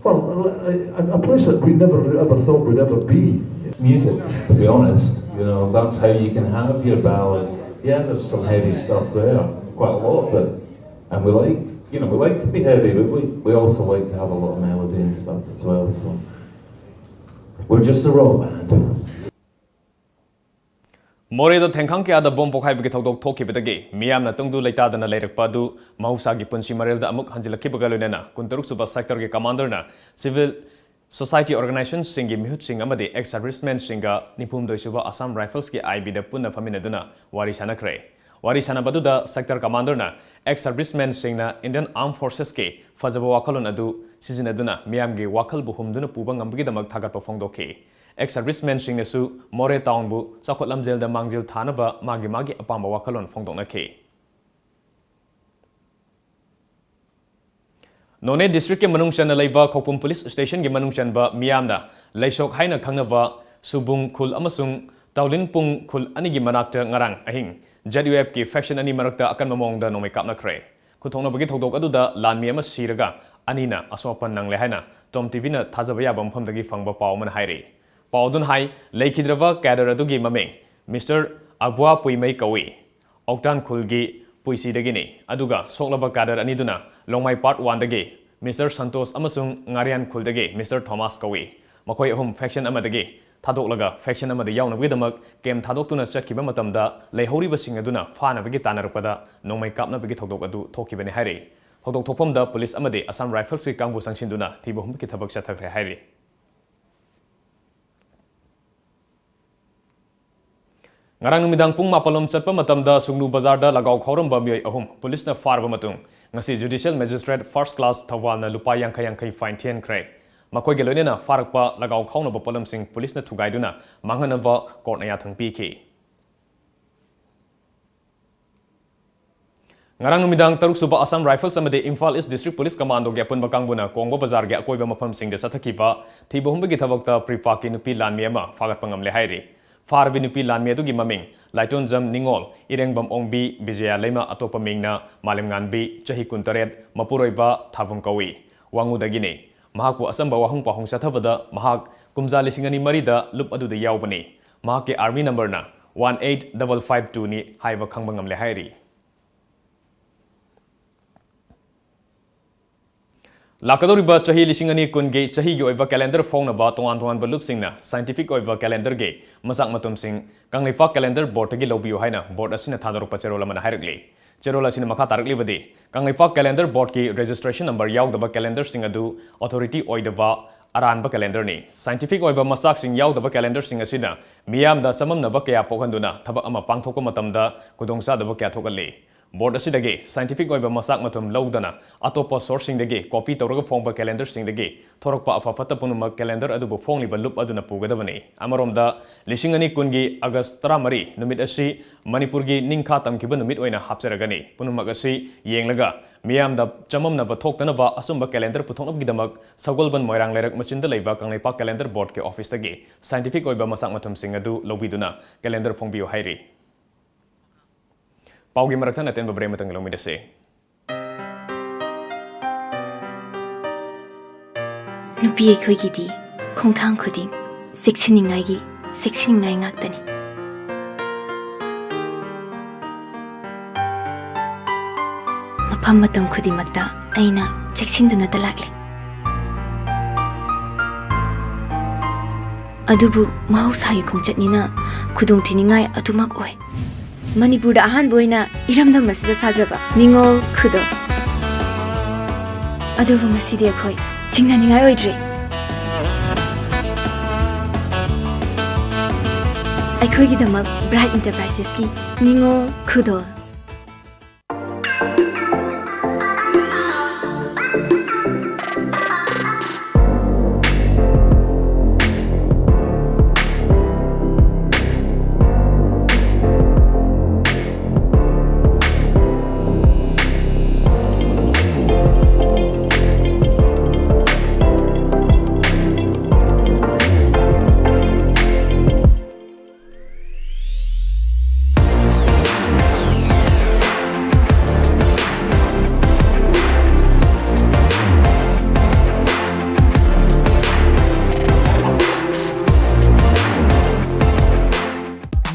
well, a, a place that we never ever thought would ever be. Music, to be honest. You know, that's how you can have your ballads. Yeah, there's some heavy stuff there, quite a lot of it. And we like, you know, we like to be heavy, but we, we also like to have a lot of melody and stuff as well. So we're just a rock band. ꯃꯣꯔꯦꯗ ꯊꯦꯡꯈꯥꯡ ꯀꯌꯥꯗ bomb ꯄꯣꯈꯥꯏꯕꯒꯤ ꯊꯧꯗꯣꯛ ꯊꯣꯛꯈꯤꯕꯗꯒꯤ ꯃꯤꯌꯥꯝꯅ ꯇꯨꯡꯗꯨ ꯂꯩꯇꯥꯗꯅ ꯂꯩꯔꯛꯄ ꯑꯗꯨ ꯃꯍꯧꯁꯥꯒꯤ ꯄꯨꯟꯁꯤ ꯃꯔꯦꯜꯗ ꯑꯃꯨꯛ ꯍꯟꯖꯤꯜꯂꯛꯈꯤꯕꯒ ꯂꯣꯏꯅꯅ ꯀꯨꯟꯇꯔꯨꯛ ꯁꯨꯕ ꯁꯦꯛꯇꯔꯒꯤ ꯀꯃꯥꯟꯗꯔꯅ ꯁꯤꯚꯤꯜ ꯁꯣꯁꯥꯏꯇꯤ ꯑꯣꯔꯒꯅꯥꯏꯖꯦꯁꯟꯁꯤꯡꯒꯤ ꯃꯤꯍꯨꯠꯁꯤꯡ ꯑꯃꯗꯤ ꯑꯦꯛꯁ ꯁꯔꯚꯤꯁꯃꯦꯟꯁꯤꯡꯒ ꯅꯤꯐꯨꯍꯨꯝꯗꯣꯏ ꯁꯨꯕ ꯑꯁꯥꯝ ꯔꯥꯏꯐꯜꯁꯀꯤ ꯑꯥꯏ ꯕꯤꯗ ꯄꯨꯟꯅ ꯐꯝꯃꯤꯟꯅꯗꯨꯅ ꯋꯥꯔꯤ ꯁꯥꯟꯅꯈ꯭ꯔꯦ꯫ ꯋꯥꯔꯤ ꯁꯥꯟꯅꯕꯗꯨꯗ ꯁꯦꯛꯇꯔ ꯀꯃꯥꯟꯗꯔꯅ ꯑꯦꯛꯁ ꯁꯔꯚꯤꯁꯃꯦꯟꯁꯤꯡꯅ ꯏꯟꯗꯤꯌꯟ ꯑꯥꯔꯝ ꯐꯣꯔꯁꯦꯁꯀꯤ ꯐꯖꯕ ꯋꯥꯈꯜꯂꯣꯟ ꯑꯗꯨ ꯁꯤꯖꯤꯟꯅꯗꯨꯅ ꯃꯤꯌꯥꯝꯒꯤ ꯋꯥꯈꯜꯕꯨ ꯍꯨꯝꯗꯨꯅ ꯄꯨꯕ ꯉꯝꯕꯒꯤꯗꯃꯛ ꯊꯥꯒꯠꯄ ꯐꯣꯡꯗꯣꯛꯈꯤ꯫ ꯑꯦꯛꯁ ꯁꯔꯚꯤꯁꯃꯦꯟꯁꯤꯡꯅꯁꯨ ꯃꯣꯔꯦ ꯇꯥꯎꯟꯕꯨ ꯆꯥꯎꯈꯠ ꯂꯝꯖꯦꯜꯗ ꯃꯥꯡꯖꯤꯜ ꯊꯥꯅꯕ ꯃꯥꯒꯤ ꯃꯥꯒꯤ ꯑꯄꯥꯝꯕ ꯋꯥꯈꯜꯂꯣꯟ ꯐꯣꯡꯗꯣꯛꯅꯈꯤ꯫ ꯅꯣꯅꯦ ꯗꯤꯁꯇ꯭ꯔꯤꯛꯀꯤ ꯃꯅꯨꯡ ꯆꯟꯅ ꯂꯩꯕ ꯈꯧꯄꯨꯝ ꯄꯨꯂꯤꯁ ꯁ꯭ꯇꯦꯁꯟꯒꯤ ꯃꯅꯨꯡ ꯆꯟꯕ ꯃꯤꯌꯥꯝꯅ ꯂꯩꯁꯣꯛ ꯍꯥꯏꯅ ꯈꯪꯅꯕ ꯁꯨꯕꯨꯡ ꯈꯨꯜ ꯑꯃꯁꯨꯡ ꯇꯥꯎꯂꯤꯟꯄꯨꯡ ꯈꯨꯜ ꯑꯅꯤꯒꯤ ꯃꯅꯥꯛꯇ ꯉꯔꯥꯡ ꯑꯍꯤꯡ ꯖꯦꯠ ꯌꯨ ꯑꯦꯐꯀꯤ ꯐꯦꯛꯁꯟ ꯑꯅꯤ ꯃꯔꯛꯇ ꯑꯀꯟꯕ ꯃꯑꯣꯡꯗ ꯅꯣꯡꯃꯩ ꯀꯥꯞꯅꯈ꯭ꯔꯦ꯫ ꯈꯨꯠꯊꯣꯛꯅꯕꯒꯤ ꯊꯧꯗꯣꯛ ꯑꯗꯨꯗ ꯂꯥꯟꯃꯤ ꯑꯃ ꯁꯤꯔꯒ ꯑꯅꯤꯅ ꯑꯁꯣꯛ ꯑꯄꯟ ꯅꯪꯂꯦ ꯍꯥꯏꯅ ꯇꯣꯝ ꯇꯤꯚꯤꯅ ꯊꯥꯖꯕ ꯌꯥꯕ ꯃꯐꯝꯗꯒꯤ ꯐꯪꯕ ꯄꯥꯎ ꯑꯃꯅ ꯍꯥꯏꯔꯤ꯫ ꯄꯥꯎ ꯑꯗꯨꯅ ꯍꯥꯏ, ꯂꯩꯈꯤꯗ꯭ꯔꯕ ꯀꯦꯗꯔ ꯑꯗꯨꯒꯤ ꯃꯃꯤꯡ ꯃꯤꯁꯇꯔ ꯑꯕ꯭ꯋꯥ ꯄꯨꯏꯃꯩ ꯀꯧꯏ꯫ ꯑꯣꯛꯇꯥꯟ ꯈꯨꯜꯒꯤ ꯄꯨꯏꯁꯤꯗꯒꯤꯅꯤ꯫ ꯑꯗꯨꯒ ꯁꯣꯛꯂꯕ ꯀꯦꯗꯔ ꯑꯅꯤꯗꯨꯅ ꯂꯣꯡꯃꯥꯏ ꯄꯥꯔꯠ ꯋꯥꯟꯗꯒꯤ ꯃꯤꯁꯇꯔ ꯁꯟꯇꯣꯁ ꯑꯃꯁꯨꯡ ꯉꯥꯔꯤꯌꯥꯟ ꯈꯨꯜꯗꯒꯤ ꯃꯤꯁꯇꯔ ꯊꯣꯃꯥꯁ ꯀꯧꯏ꯫ ꯃꯈꯣꯏ ꯑꯍꯨꯝ ꯐꯦꯛꯁꯟ ꯑꯃꯗꯒꯤ ꯊꯥꯗꯣꯛꯂꯒ ꯐꯦꯛꯁꯟ ꯑꯃꯗ ꯌꯥꯎꯅꯕꯒꯤꯗꯃꯛ ꯀꯦꯝ ꯊꯥꯗꯣꯛꯇꯨꯅ ꯆꯠꯈꯤꯕ ꯃꯇꯝꯗ ꯂꯩꯍꯧꯔꯤꯕꯁꯤꯡ ꯑꯗꯨꯅ ꯐꯥꯅꯕꯒꯤ ꯇꯥꯟꯅꯔꯛꯄꯗ ꯅꯣꯡꯃꯩ ꯀꯥꯞꯅꯕꯒꯤ ꯊꯧꯗꯣꯛ ꯑꯗꯨ ꯊꯣꯛꯈꯤꯕꯅꯤ ꯍꯥꯏꯔꯤ꯫ ꯊꯧꯗꯣꯛ ꯊꯣꯛꯐꯝꯗ ꯄꯨꯂꯤꯁ ꯑꯃꯗꯤ ꯑꯁꯥꯝ ꯔꯥꯏꯐꯜꯁꯀꯤ ꯀꯥꯡꯕꯨ ꯆꯪꯁꯤꯟꯗꯨꯅ ꯊꯤꯕ ꯍꯨꯝꯕꯒꯤ ꯊꯕꯛ ꯆꯠꯊꯈ꯭ꯔꯦ ꯍꯥꯏꯔꯤ꯫ ꯉꯔꯥꯡ ꯅꯨꯃꯤꯗꯥꯡ ꯄꯨꯡ ꯃꯥꯄꯜ ꯂꯣꯝ ꯆꯠꯄ ꯃꯇꯝꯗ ꯁꯨꯡꯅꯨ ꯕꯖꯥꯔꯗ ꯂꯒꯥꯎ ꯈꯥꯎꯔꯝꯕ ꯃꯤꯑꯣꯏ ꯑꯍꯨꯝ ꯄꯨꯂꯤꯁꯅ ꯐꯥꯔꯕ ꯃꯇꯨꯡ, ꯉꯁꯤ ꯖꯨꯗꯤꯁꯤꯌꯦꯜ ꯃꯦꯖꯤꯁꯇ꯭ꯔꯦꯠ ꯐꯥꯔꯁ ꯀ꯭ꯂꯥꯁ ꯊꯧꯕꯥꯜꯅ ꯂꯨꯄꯥ ꯌꯥꯡꯈꯩ ꯌꯥꯡꯈꯩ ꯐꯥꯏꯟ ꯊꯤꯍꯟꯈ꯭ꯔꯦ꯫ ꯃꯈꯣꯏꯒꯤ ꯂꯣꯏꯅꯅ ꯐꯥꯔꯛꯄ ꯂꯒꯥꯎ ꯈꯥꯎꯅꯕ ꯄꯣꯠꯂꯝꯁꯤꯡ ꯄꯨꯂꯤꯁꯅ ꯊꯨꯒꯥꯏꯗꯨꯅ ꯃꯥꯡꯍꯟꯅꯕ ꯀꯣꯔꯠꯅ ꯌꯥꯊꯪ ꯄꯤꯈꯤ꯫ ꯉꯔꯥꯡ ꯅꯨꯃꯤꯗꯥꯡ ꯇꯔꯨꯛ ꯁꯨꯕ ꯑꯁꯥꯝ ꯔꯥꯏꯐꯜꯁ ꯑꯃꯗꯤ ꯏꯝꯐꯥꯜ ꯏꯁ ꯗꯤꯁꯇ꯭ꯔꯤꯛ ꯄꯨꯂꯤꯁ ꯀꯃꯥꯟꯗꯣꯒꯤ ꯑꯄꯨꯟꯕ ꯀꯥꯡꯕꯨꯅ ꯀꯣꯡꯕ ꯕꯖꯥꯔꯒꯤ ꯑꯀꯣꯏꯕ ꯃꯐꯝꯁꯤꯡꯗ ꯆꯠꯊꯈꯤꯕ ꯊꯤꯕ ꯍꯨꯝꯕꯒꯤ ꯊꯕꯛꯇ ꯄ꯭ꯔꯤꯄꯥꯛꯀꯤ ꯅꯨꯄꯤ ꯂꯥꯟꯃꯤ ꯑꯃ ꯐꯥꯒꯠꯄ ꯉꯝꯂꯦ ꯍꯥꯏꯔꯤ꯫ ꯐꯥꯔꯕꯤ ꯅꯨꯄꯤ ꯂꯥꯟꯃꯤ ꯑꯗꯨꯒꯤ ꯃꯃꯤꯡ ꯂꯥꯏꯇꯣꯟꯖꯝ ꯅꯤꯉꯣꯜ, ꯏꯔꯦꯡꯕꯝ ꯑꯣꯡꯕꯤ ꯕꯤꯖꯌ ꯂꯩꯃ, ꯑꯇꯣꯞꯄ ꯃꯤꯡꯅ ꯃꯥꯂꯦꯝꯉꯥꯟꯕꯤ, ꯆꯍꯤ ꯀꯨꯟꯇꯔꯦꯠ, ꯃꯄꯨꯔꯣꯏꯕ ꯊꯥꯕꯨꯡ ꯀꯧꯏ꯫ ꯋꯥꯉꯨꯗꯒꯤꯅꯤ꯫ ꯃꯍꯥꯛꯄꯨ ꯑꯆꯝꯕ ꯋꯥꯍꯪ ꯄꯥꯎꯍꯪ ꯆꯠꯊꯕꯗ ꯃꯍꯥꯛ ꯀꯨꯝꯖꯥ ꯂꯤꯁꯤꯡ ꯑꯅꯤ ꯃꯔꯤꯗ ꯂꯨꯞ ꯑꯗꯨꯗ ꯌꯥꯎꯕꯅꯤ꯫ ꯃꯍꯥꯛꯀꯤ ꯑꯥꯔꯃꯤ ꯅꯝꯕꯔꯅ ꯋꯥꯟ ꯑꯩꯠ ꯗꯕꯜ ꯐꯥꯏꯚ ꯇꯨꯅꯤ ꯍꯥꯏꯕ ꯈꯪꯕ ꯉꯝꯂꯦ ꯍꯥꯏꯔꯤ꯫ ꯂꯥꯛꯀꯗꯧꯔꯤꯕ ꯆꯍꯤ ꯂꯤꯁꯤꯡ ꯑꯅꯤ ꯀꯨꯟꯒꯤ ꯆꯍꯤꯒꯤ ꯑꯣꯏꯕ ꯀꯦꯂꯦꯟꯗꯔ ꯐꯣꯡꯅꯕ ꯇꯣꯉꯥꯟ ꯇꯣꯉꯥꯟꯕ ꯂꯨꯞꯁꯤꯡꯅ ꯁꯥꯏꯟꯇꯤꯐꯤꯛ ꯑꯣꯏꯕ ꯀꯦꯂꯦꯟꯗꯔꯒꯤ ꯃꯆꯥꯛ ꯃꯊꯨꯝꯁꯤꯡ ꯀꯪꯂꯩꯄꯥꯛ ꯀꯦꯂꯦꯟꯗꯔ ꯕꯣꯔꯗꯇꯒꯤ ꯂꯧꯕꯤꯌꯨ ꯍꯥꯏꯅ ꯕꯣꯔꯗ ꯑꯁꯤꯅ ꯊꯥꯗꯣꯔꯛꯄ ꯆꯦꯔꯣꯜ ꯑꯃꯅ ꯍꯥꯏꯔꯛꯂꯤ꯫ ꯆꯦꯔꯣꯜ ꯑꯁꯤꯅ ꯃꯈꯥ ꯇꯥꯔꯛꯂꯤꯕꯗꯤ, ꯀꯪꯂꯩꯄꯥꯛ ꯀꯦꯂꯦꯟꯗꯔ ꯕꯣꯔꯗꯀꯤ ꯔꯦꯖꯤꯁꯇ꯭ꯔꯦꯁꯟ ꯅꯝꯕꯔ ꯌꯥꯎꯗꯕ ꯀꯦꯂꯦꯟꯗꯔꯁꯤꯡ ꯑꯗꯨ ꯑꯣꯊꯣꯔꯤꯇꯤ ꯑꯣꯏꯗꯕ ꯑꯔꯥꯟꯕ ꯀꯦꯂꯦꯟꯗꯔꯅꯤ꯫ ꯁꯥꯏꯟꯇꯤꯐꯤꯛ ꯑꯣꯏꯕ ꯃꯆꯥꯛꯁꯤꯡ ꯌꯥꯎꯗꯕ ꯀꯦꯂꯦꯟꯗꯔꯁꯤꯡ ꯑꯁꯤꯅ ꯃꯤꯌꯥꯝꯗ ꯆꯃꯝꯅꯕ ꯀꯌꯥ ꯄꯣꯛꯍꯟꯗꯨꯅ ꯊꯕꯛ ꯑꯃ ꯄꯥꯡꯊꯣꯛꯄ ꯃꯇꯝꯗ ꯈꯨꯗꯣꯡꯆꯥꯗꯕ ꯀꯌꯥ ꯊꯣꯛꯍꯜꯂꯤ꯫ ꯕꯣꯔꯗ ꯑꯁꯤꯗꯒꯤ ꯁꯥꯏꯟꯇꯤꯐꯤꯛ ꯑꯣꯏꯕ ꯃꯆꯥꯛ ꯃꯊꯨꯝ ꯂꯧꯗꯅ ꯑꯇꯣꯞꯄ ꯁꯣꯔꯁꯁꯤꯡꯗꯒꯤ ꯀꯣꯄꯤ ꯇꯧꯔꯒ ꯐꯣꯡꯕ ꯀꯦꯂꯦꯟꯗꯔꯁꯤꯡꯗꯒꯤ ꯊꯣꯔꯛꯄ ꯑꯐ ꯐꯠꯇ ꯄꯨꯝꯅꯃꯛ ꯀꯦꯂꯦꯟꯗꯔ ꯑꯗꯨꯕꯨ ꯐꯣꯡꯂꯤꯕ ꯂꯨꯞ ꯑꯗꯨꯅ ꯄꯨꯒꯗꯕꯅꯤ꯫ ꯑꯃꯔꯣꯝꯗ, ꯂꯤꯁꯤꯡ ꯑꯅꯤ ꯀꯨꯟꯒꯤ ꯑꯥꯒꯁ ꯇꯔꯥꯃꯔꯤ ꯅꯨꯃꯤꯠ ꯑꯁꯤ ꯃꯅꯤꯄꯨꯔꯒꯤ ꯅꯤꯡꯈꯥ ꯇꯝꯈꯤꯕ ꯅꯨꯃꯤꯠ ꯑꯣꯏꯅ ꯍꯥꯞꯆꯔꯒꯅꯤ꯫ ꯄꯨꯝꯅꯃꯛ ꯑꯁꯤ ꯌꯦꯡꯂꯒ ꯃꯤꯌꯥꯝꯗ ꯆꯃꯝꯅꯕ ꯊꯣꯛꯇꯅꯕ ꯑꯆꯨꯝꯕ ꯀꯦꯂꯦꯟꯗꯔ ꯄꯨꯊꯣꯛꯅꯕꯒꯤꯗꯃꯛ ꯁꯒꯣꯜꯕꯟ ꯃꯣꯏꯔꯥꯡ ꯂꯩꯔꯛ ꯃꯆꯤꯟꯗ ꯂꯩꯕ ꯀꯪꯂꯩꯄꯥꯛ ꯀꯦꯂꯦꯟꯗꯔ ꯕꯣꯔꯗꯀꯤ ꯑꯣꯐꯤꯁꯇꯒꯤ ꯁꯥꯏꯟꯇꯤꯐꯤꯛ ꯑꯣꯏꯕ ꯃꯆꯥꯛ ꯃꯊꯨꯝꯁꯤꯡ ꯑꯗꯨ ꯂꯧꯕꯤꯗꯨꯅ ꯀꯦꯂꯦꯟꯗꯔ ꯐꯣꯡꯕꯤꯌꯨ ꯍꯥꯏꯔꯤ꯫ ꯄꯥꯎꯒꯤ ꯃꯔꯛ ꯊꯠꯅ ꯑꯇꯦꯟꯕ ꯕ꯭ꯔꯦꯛ ꯑꯃꯇꯪ ꯂꯧꯃꯤꯟꯅꯁꯤ꯫ ꯅꯨꯄꯤ ꯑꯩꯈꯣꯏꯒꯤꯗꯤ ꯈꯣꯡꯊꯥꯡ ꯈꯨꯗꯤꯡ ꯆꯦꯛꯁꯤꯟꯅꯤꯡꯉꯥꯏꯒꯤ ꯆꯦꯛꯁꯤꯟꯅꯤꯡꯉꯥꯏ ꯉꯥꯛꯇꯅꯤ꯫ ꯃꯐꯝ ꯃꯇꯝ ꯈꯨꯗꯤꯡꯃꯛꯇ ꯑꯩꯅ ꯆꯦꯛꯁꯤꯟꯗꯨꯅꯇ ꯂꯥꯛꯂꯤ꯫ ꯑꯗꯨꯕꯨ ꯃꯍꯧꯁꯥꯒꯤ ꯈꯣꯡꯆꯠꯅꯤꯅ ꯈꯨꯗꯣꯡꯊꯤꯅꯤꯡꯉꯥꯏ ꯑꯗꯨꯃꯛ ꯑꯣꯏ꯫ ꯃꯅꯤꯄꯨꯔꯗ ꯑꯍꯥꯟꯕ ꯑꯣꯏꯅ ꯏꯔꯝꯗꯝ ꯑꯁꯤꯗ ꯁꯥꯖꯕ ꯅꯤꯉꯣꯜ ꯈꯨꯗꯣꯜ꯫ ꯑꯗꯨꯕꯨ ꯉꯁꯤꯗꯤ ꯑꯩꯈꯣꯏ ꯆꯤꯡꯅꯅꯤꯡꯉꯥꯏ ꯑꯣꯏꯗ꯭ꯔꯦ꯫ ꯑꯩꯈꯣꯏꯒꯤꯗꯃꯛ ꯕ꯭ꯔꯥꯏꯠ ꯏꯟꯇꯔꯄ꯭ꯔꯥꯏꯁꯦꯁꯀꯤ ꯅꯤꯉꯣꯜ ꯈꯨꯗꯣꯜ꯫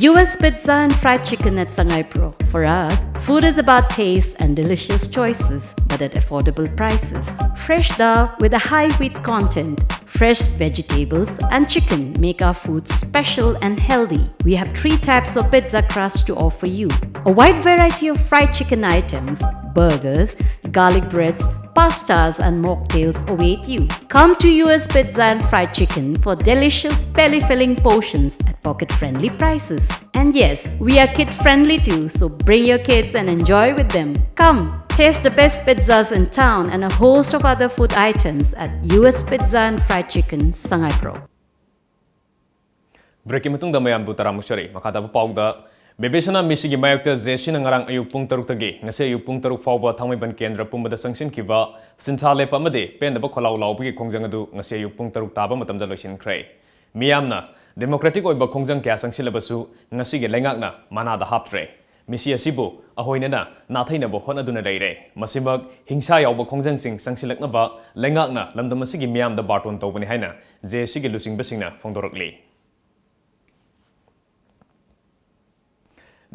U S Pizza and Fried Chicken at Sangai Pro. For us, food is about taste and delicious choices, but at affordable prices. Fresh dal with a high wheat content, fresh vegetables and chicken make our food special and healthy. We have three types of pizza crust to offer you. A wide variety of fried chicken items, burgers, garlic breads, pastas and mocktails await you. Come to U S Pizza and Fried Chicken for delicious belly-filling portions at pocket-friendly prices. And yes, we are kid-friendly too, so bring your kids and enjoy with them. Come, taste the best pizzas in town and a host of other food items at U S Pizza and Fried Chicken, Sangaiprok. Breakꯀꯤ ꯃꯇꯨꯡꯗ ꯃꯌꯥꯝꯕꯨ ꯇꯔꯥꯃꯨꯛ ꯆꯔꯤ꯫ ꯃꯈꯥ ꯇꯥꯕ ꯄꯥꯎꯗ, ꯕꯦꯕꯦꯁꯅꯥ ꯃꯤꯁꯤꯒꯤ ꯃꯥꯌꯣꯛꯇ J ꯁꯤꯅ ꯉꯔꯥꯡ ꯑꯌꯨꯛ ꯄꯨꯡ ꯇꯔꯨꯛꯇꯒꯤ ꯉꯁꯤ ꯑꯌꯨꯛ ꯄꯨꯡ ꯇꯔꯨꯛ ꯐꯥꯎꯕ ꯊꯥꯡꯃꯩꯕꯟ ꯀꯦꯟꯗ꯭ꯔ ꯄꯨꯝꯕꯗ ꯆꯪꯁꯤꯟꯈꯤꯕ ꯁꯤꯟꯊꯥ ꯂꯦꯞꯄ ꯑꯃꯗꯤ ꯄꯦꯟꯗꯕ ꯈꯣꯜꯂꯥꯎ ꯂꯥꯎꯕꯒꯤ ꯈꯣꯡꯖꯪ ꯑꯗꯨ ꯉꯁꯤ ꯑꯌꯨꯛ ꯄꯨꯡ ꯇꯔꯨꯛ ꯇꯥꯕ ꯃꯇꯝꯗ ꯂꯣꯏꯁꯤꯟꯈ꯭ꯔꯦ꯫ ꯃꯤꯌꯥꯝꯅ democratic ꯑꯣꯏꯕ ꯈꯣꯡꯖꯪ ꯀꯌꯥ ꯆꯪꯁꯤꯜꯂꯕꯁꯨ ꯉꯁꯤꯒꯤ ꯂꯩꯉꯥꯛꯅ ꯃꯅꯥꯗ ꯍꯥꯞꯇ꯭ꯔꯦ꯫ ꯃꯤꯁꯤ ꯑꯁꯤꯕꯨ ꯑꯍꯣꯏꯅꯅ ꯅꯥꯊꯩꯅꯕ ꯍꯣꯠꯅꯗꯨꯅ ꯂꯩꯔꯦ꯫ ꯃꯁꯤꯃꯛ ꯍꯤꯡꯁꯥ ꯌꯥꯎꯕ ꯈꯣꯡꯖꯪꯁꯤꯡ ꯆꯪꯁꯤꯜꯂꯛꯅꯕ ꯂꯩꯉꯥꯛꯅ ꯂꯝꯗꯝ ꯑꯁꯤꯒꯤ ꯃꯤꯌꯥꯝꯗ ꯕꯥꯔꯇꯣꯟ ꯇꯧꯕꯅꯤ ꯍꯥꯏꯅ ꯖꯦ ꯁꯤꯒꯤ ꯂꯨꯆꯤꯡꯕꯁꯤꯡꯅ ꯐꯣꯡꯗꯣꯔꯛꯂꯤ꯫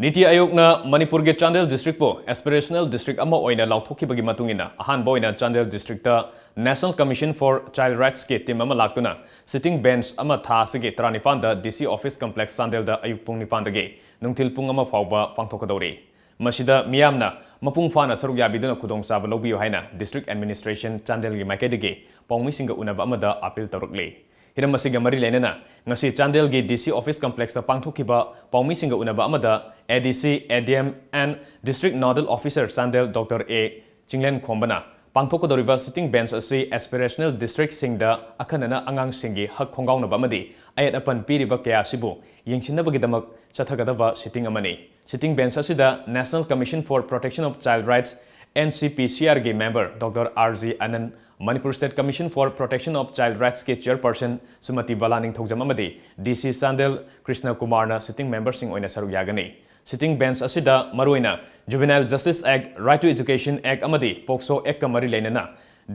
ꯅꯤꯇꯤ ꯑꯌꯣꯒꯅ ꯃꯅꯤꯄꯨꯔꯒꯤ ꯆꯥꯟꯗꯦꯜ districtꯄꯨ aspirational district ꯑꯃ ꯑꯣꯏꯅ ꯂꯥꯎꯊꯣꯛꯈꯤꯕꯒꯤ ꯃꯇꯨꯡ ꯏꯟꯅ ꯑꯍꯥꯟꯕ ꯑꯣꯏꯅ Chandel districtꯇ National Commission for Child Rightsꯀꯤ team ꯑꯃ ꯂꯥꯛꯇꯨꯅ sitting bench ꯑꯃ ꯊꯥ ꯑꯁꯤꯒꯤ ꯇꯔꯥꯅꯤꯄꯥꯟꯗ D C office complex ꯆꯥꯟꯗꯦꯜꯗ ꯑꯌꯨꯛ ꯄꯨꯡ ꯅꯤꯄꯥꯟꯗꯒꯤ ꯅꯨꯡꯊꯤꯜ ꯄꯨꯡ ꯑꯃ ꯐꯥꯎꯕ ꯄꯥꯡꯊꯣꯛꯀꯗꯧꯔꯤ꯫ ꯃꯁꯤꯗ ꯃꯤꯌꯥꯝꯅ ꯃꯄꯨꯡ ꯐꯥꯅ ꯁꯔꯨꯛ ꯌꯥꯕꯤꯗꯨꯅ ꯈꯨꯗꯣꯡꯆꯥꯕ ꯂꯧꯕꯤꯌꯨ ꯍꯥꯏꯅ district administration ꯆꯥꯟꯗꯦꯜꯒꯤ ꯃꯥꯏꯀꯩꯗꯒꯤ ꯄꯥꯎꯃꯤꯁꯤꯡꯒ ꯎꯅꯕ ꯑꯃꯗ appeal ꯇꯧꯔꯛꯂꯤ꯫ ꯍꯤꯔꯝ ꯑꯁꯤꯒ ꯃꯔꯤ ꯂꯩꯅꯅ ꯉꯁꯤ ꯆꯥꯟꯗꯦꯜꯒꯤ D C office complexꯇ ꯄꯥꯡꯊꯣꯛꯈꯤꯕ ꯄꯥꯎꯃꯤꯁꯤꯡꯒ ꯎꯅꯕ ꯑꯃꯗ A D C, A D M and District Nodal Officer Chandel Doctor A ꯆꯤꯡꯂꯦꯟꯈꯣꯝꯕꯅ ꯄꯥꯡꯊꯣꯛꯀꯗꯧꯔꯤꯕ sitting bench ꯑꯁꯤ aspirational districtꯁꯤꯡꯗ ꯑꯈꯟꯅꯅ ꯑꯉꯥꯡꯁꯤꯡꯒꯤ ꯍꯛ ꯈꯣꯡꯒꯥꯎꯅꯕ ꯑꯃꯗꯤ ꯑꯌꯦꯠ ꯑꯄꯟ ꯄꯤꯔꯤꯕ ꯀꯌꯥ ꯑꯁꯤꯕꯨ ꯌꯦꯡꯁꯤꯟꯅꯕꯒꯤꯗꯃꯛ ꯆꯠꯊꯒꯗꯕ sitting ꯑꯃꯅꯤ꯫ Sitting bench ꯑꯁꯤꯗ National Commission for Protection of Child Rights, N C P C R ꯒꯤ member Doctor R G Anand, Manipur State Commission for Protection of Child Rightsꯀꯤ chairperson Shrimati ꯕꯂꯥ ꯅꯤꯡꯊꯧꯖꯝ ꯑꯃꯗꯤ D C ꯆꯥꯟꯗꯦꯜ ꯀ꯭ꯔꯤꯁꯅ ꯀꯨꯃꯥꯔꯅ sitting memberꯁꯤꯡ ꯑꯣꯏꯅ ꯁꯔꯨꯛ ꯌꯥꯒꯅꯤ꯫ Sitting bench ꯑꯁꯤꯗ ꯃꯔꯨꯑꯣꯏꯅ Juvenile Justice Act, Right to Education Act ꯑꯃꯗꯤ POCSO Actꯀ ꯃꯔꯤ ꯂꯩꯅꯅ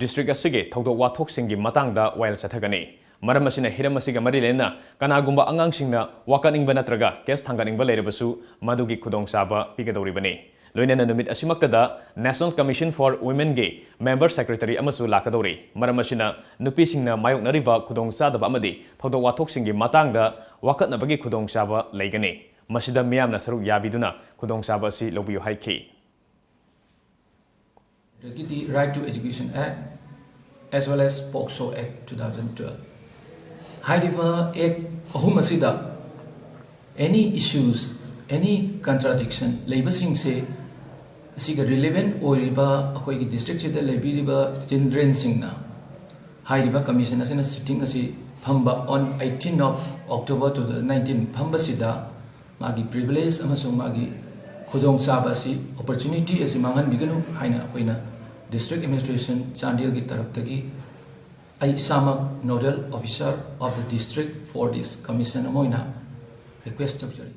district ꯑꯁꯤꯒꯤ ꯊꯧꯗꯣꯛ ꯋꯥꯊꯣꯛꯁꯤꯡꯒꯤ ꯃꯇꯥꯡꯗ ꯋꯥꯌꯦꯜ ꯆꯠꯊꯒꯅꯤ꯫ ꯃꯔꯝ ꯑꯁꯤꯅ ꯍꯤꯔꯝ ꯑꯁꯤꯒ ꯃꯔꯤ ꯂꯩꯅꯅ ꯀꯅꯥꯒꯨꯝꯕ ꯑꯉꯥꯡꯁꯤꯡꯅ ꯋꯥꯀꯠꯅꯤꯡꯕ ꯅꯠꯇ꯭ꯔꯒ ꯀꯦꯁ ꯊꯥꯡꯒꯠꯅꯤꯡꯕ ꯂꯩꯔꯕꯁꯨ ꯃꯗꯨꯒꯤ ꯈꯨꯗꯣꯡꯆꯥꯕ ꯄꯤꯒꯗꯧꯔꯤꯕꯅꯤ꯫ ꯂꯣꯏꯅꯅ ꯅꯨꯃꯤꯠ ꯑꯁꯤꯃꯛꯇꯗ National Commission for Womenꯒꯤ member secretary ꯑꯃꯁꯨ ꯂꯥꯛꯀꯗꯧꯔꯤ꯫ ꯃꯔꯝ ꯑꯁꯤꯅ ꯅꯨꯄꯤꯁꯤꯡꯅ ꯃꯥꯌꯣꯛꯅꯔꯤꯕ ꯈꯨꯗꯣꯡꯆꯥꯗꯕ ꯑꯃꯗꯤ ꯊꯧꯗꯣꯛ ꯋꯥꯊꯣꯛꯁꯤꯡꯒꯤ ꯃꯇꯥꯡꯗ ꯋꯥꯀꯠꯅꯕꯒꯤ ꯈꯨꯗꯣꯡꯆꯥꯕ ꯂꯩꯒꯅꯤ꯫ ꯃꯁꯤꯗ ꯃꯤꯌꯥꯝꯅ ꯁꯔꯨꯛ ꯌꯥꯕꯤꯗꯨꯅ ꯈꯨꯗꯣꯡꯆꯥꯕ ꯑꯁꯤ ꯂꯧꯕꯤꯌꯨ ꯍꯥꯏꯈꯤ꯫ ꯑꯗꯒꯤꯗꯤ Right to Education Act as well as POCSO Act two thousand twelve꯫ ꯍꯥꯏꯔꯤꯕ ꯑꯦꯛ ꯑꯍꯨꯝ ꯑꯁꯤꯗ any issues, any contradiction ꯂꯩꯕꯁꯤꯡꯁꯦ ꯑꯁꯤꯒ relevant ꯑꯣꯏꯔꯤꯕ ꯑꯩꯈꯣꯏꯒꯤ districtꯁꯤꯗ ꯂꯩꯕꯤꯔꯤꯕ childrenꯁꯤꯡꯅ ꯍꯥꯏꯔꯤꯕ commission ꯑꯁꯤꯅ sitting ꯑꯁꯤ ꯐꯝꯕ on eighteen of October two thousand nineteen ꯐꯝꯕꯁꯤꯗ ꯃꯥꯒꯤ privilege ꯑꯃꯁꯨꯡ ꯃꯥꯒꯤ ꯈꯨꯗꯣꯡꯆꯥꯕ ꯑꯁꯤ, opportunity ꯑꯁꯤ ꯃꯥꯡꯍꯟꯕꯤꯒꯅꯨ ꯍꯥꯏꯅ ꯑꯩꯈꯣꯏꯅ district administration ꯆꯥꯟꯗꯦꯜꯒꯤ ꯇꯔꯞꯇꯒꯤ ꯑꯩ ꯏꯁꯥꯃꯛ nodal officer of the district for this commission ꯑꯃ ꯑꯣꯏꯅ request ꯇꯧꯖꯔꯤ꯫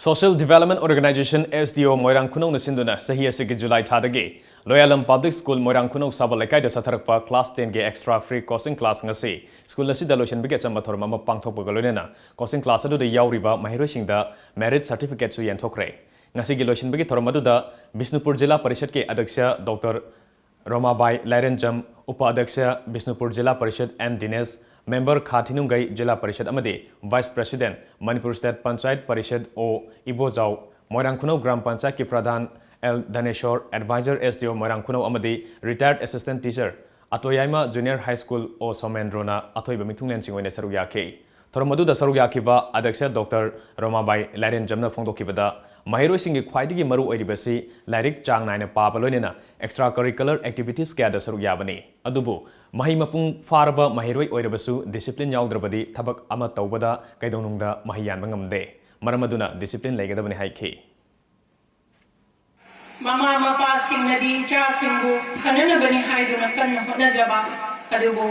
Social Development Organization, S D O, ꯃꯣꯏꯔꯥꯡ ꯈꯨꯅꯧꯅ ꯁꯤꯟꯗꯨꯅ ꯆꯍꯤ ꯑꯁꯤꯒꯤ ꯖꯨꯂꯥꯏ ꯊꯥꯗꯒꯤ ꯂꯣꯌꯥꯂꯝ Public School, ꯃꯣꯏꯔꯥꯡ ꯈꯨꯅꯧ ꯁꯥꯕ ꯂꯩꯀꯥꯏꯗ ꯆꯠꯊꯔꯛꯄ class tenꯒꯤ extra free coaching class ꯉꯁꯤ school ꯑꯁꯤꯗ ꯂꯣꯏꯁꯤꯟꯕꯒꯤ ꯑꯆꯝꯕ ꯊꯧꯔꯝ ꯑꯃ ꯄꯥꯡꯊꯣꯛꯄꯒ ꯂꯣꯏꯅꯅ coaching class ꯑꯗꯨꯗ ꯌꯥꯎꯔꯤꯕ ꯃꯍꯩꯔꯣꯏꯁꯤꯡꯗ merit certificateꯁꯨ ꯌꯦꯟꯊꯣꯛꯈ꯭ꯔꯦ꯫ ꯉꯁꯤꯒꯤ ꯂꯣꯏꯁꯤꯟꯕꯒꯤ ꯊꯧꯔꯝ ꯑꯗꯨꯗ ꯕꯤꯁꯅꯨꯄꯨꯔ ꯖꯤꯂꯥ ꯄꯔꯤꯁꯠꯀꯤ ꯑꯗ꯭ꯌꯛꯁ ꯗꯣꯛꯇꯔ ꯔꯣꯃꯥꯕꯥꯏ ꯂꯥꯏꯔꯦꯟꯖꯝ, ꯎꯄ ꯑꯗ꯭ꯌꯛꯁ ꯕꯤꯁꯅꯨꯄꯨꯔ ꯖꯤꯂꯥ ꯄꯔꯤꯁꯠ ꯑꯦꯟ ꯗꯤꯅꯦꯁ, member ꯈꯥ ꯊꯤꯅꯨꯡꯒꯩ ꯖꯤꯂꯥ ꯄꯔꯤꯁꯠ ꯑꯃꯗꯤ vice president Manipur state panchayat parishad ꯑꯣ ꯏꯕꯣꯖꯥꯎ, ꯃꯣꯏꯔꯥꯡ ꯈꯨꯅꯧ ꯒ꯭ꯔꯥꯝ ꯄꯟꯆꯥꯌꯠꯀꯤ ꯄ꯭ꯔꯙꯥꯟ L Dhaneshor, advisor S D O Moirang Khunou ꯑꯃꯗꯤ retired assistant teacher ꯑꯇꯣꯌꯥꯏꯃ Junior High School ꯑꯣ ꯁꯣꯃꯦꯟꯗ꯭ꯔꯣꯅ ꯑꯊꯣꯏꯕ ꯃꯤꯊꯨꯡꯂꯦꯟꯁꯤꯡ ꯑꯣꯏꯅ ꯁꯔꯨꯛ ꯌꯥꯈꯤ꯫ ꯊꯧꯔꯝ ꯑꯗꯨꯗ ꯁꯔꯨꯛ ꯌꯥꯈꯤꯕ ꯑꯗ꯭ꯌꯛꯁ ꯗꯣꯛꯇꯔ ꯔꯣꯃꯥꯕꯥꯏ ꯂꯥꯏꯔꯦꯟꯖꯝꯅ ꯐꯣꯡꯗꯣꯛꯈꯤꯕꯗ, ꯃꯍꯩꯔꯣꯏꯁꯤꯡꯒꯤ ꯈ꯭ꯋꯥꯏꯗꯒꯤ ꯃꯔꯨ ꯑꯣꯏꯔꯤꯕꯁꯤ ꯂꯥꯏꯔꯤꯛ ꯆꯥꯡ ꯅꯥꯏꯅ ꯄꯥꯕ ꯂꯣꯏꯅꯅ extra curricular activities ꯀꯌꯥꯗ ꯁꯔꯨꯛ ꯌꯥꯕꯅꯤ꯫ ꯑꯗꯨꯕꯨ ꯃꯍꯩ ꯃꯄꯨꯡ ꯐꯥꯔꯕ ꯃꯍꯩꯔꯣꯏ ꯑꯣꯏꯔꯕꯁꯨ discipline ꯌꯥꯎꯗ꯭ꯔꯕꯗꯤ ꯊꯕꯛ ꯑꯃ ꯇꯧꯕꯗ ꯀꯩꯗꯧꯅꯨꯡꯗ ꯃꯍꯩ ꯌꯥꯟꯕ ꯉꯝꯗꯦ꯫ ꯃꯔꯝ ꯑꯗꯨꯅ discipline ꯂꯩꯒꯗꯕꯅꯤ ꯍꯥꯏꯈꯤ꯫ ꯃꯃꯥ ꯃꯄꯥꯁꯤꯡꯅꯗꯤ ꯏꯆꯥꯁꯤꯡꯕꯨ ꯐꯅꯅꯕꯅꯤ ꯍꯥꯏꯗꯨꯅ ꯀꯟꯅ ꯍꯣꯠꯅꯖꯕ, ꯑꯗꯨꯕꯨ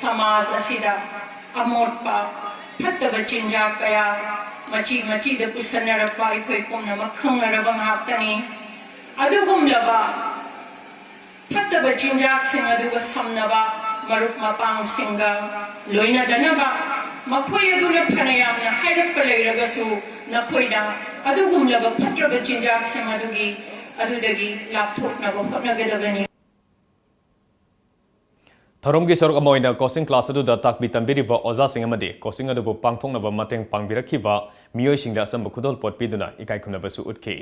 ꯁꯃꯥꯖ ꯑꯁꯤꯗ ꯑꯃꯣꯠꯄ, ꯐꯠꯇꯕ ꯆꯤꯟꯖꯥꯛ ꯀꯌꯥ ꯃꯆꯤ ꯃꯆꯤꯗ ꯄꯨꯁꯟꯅꯔꯛꯄ ꯑꯩꯈꯣꯏ ꯄꯨꯝꯅꯃꯛ ꯈꯪꯅꯔꯕ ꯉꯥꯛꯇꯅꯤ꯫ ꯑꯗꯨꯒꯨꯝꯂꯕ ꯐꯠꯇꯕ ꯆꯤꯟꯖꯥꯛꯁꯤꯡ ꯑꯗꯨꯒ ꯁꯝꯅꯕ ꯃꯔꯨꯞ ꯃꯄꯥꯡꯁꯤꯡꯒ ꯂꯣꯏꯅꯗꯅꯕ, ꯃꯈꯣꯏ ꯑꯗꯨꯅ ꯐꯅ ꯌꯥꯝꯅ ꯍꯥꯏꯔꯛꯄ ꯂꯩꯔꯒꯁꯨ, ꯅꯈꯣꯏꯅ ꯑꯗꯨꯒꯨꯝꯂꯕ ꯐꯠꯇ꯭ꯔꯕ ꯆꯤꯟꯖꯥꯛꯁꯤꯡ ꯑꯗꯨꯒꯤ, ꯑꯗꯨꯗꯒꯤ ꯂꯥꯞꯊꯣꯛꯅꯕ ꯍꯣꯠꯅꯒꯗꯕꯅꯤ꯫ ꯊꯧꯔꯝꯒꯤ ꯁꯔꯨꯛ ꯑꯃ ꯑꯣꯏꯅ coaching class ꯑꯗꯨꯗ ꯇꯥꯛꯄꯤ ꯇꯝꯕꯤꯔꯤꯕ ꯑꯣꯖꯥꯁꯤꯡ ꯑꯃꯗꯤ coaching ꯑꯗꯨꯕꯨ ꯄꯥꯡꯊꯣꯛꯅꯕ ꯃꯇꯦꯡ ꯄꯥꯡꯕꯤꯔꯛꯈꯤꯕ ꯃꯤꯑꯣꯏꯁꯤꯡꯗ ꯑꯆꯝꯕ ꯈꯨꯗꯣꯜꯄꯣꯠ ꯄꯤꯗꯨꯅ ꯏꯀꯥꯏ ꯈꯨꯝꯅꯕꯁꯨ ꯎꯠꯈꯤ꯫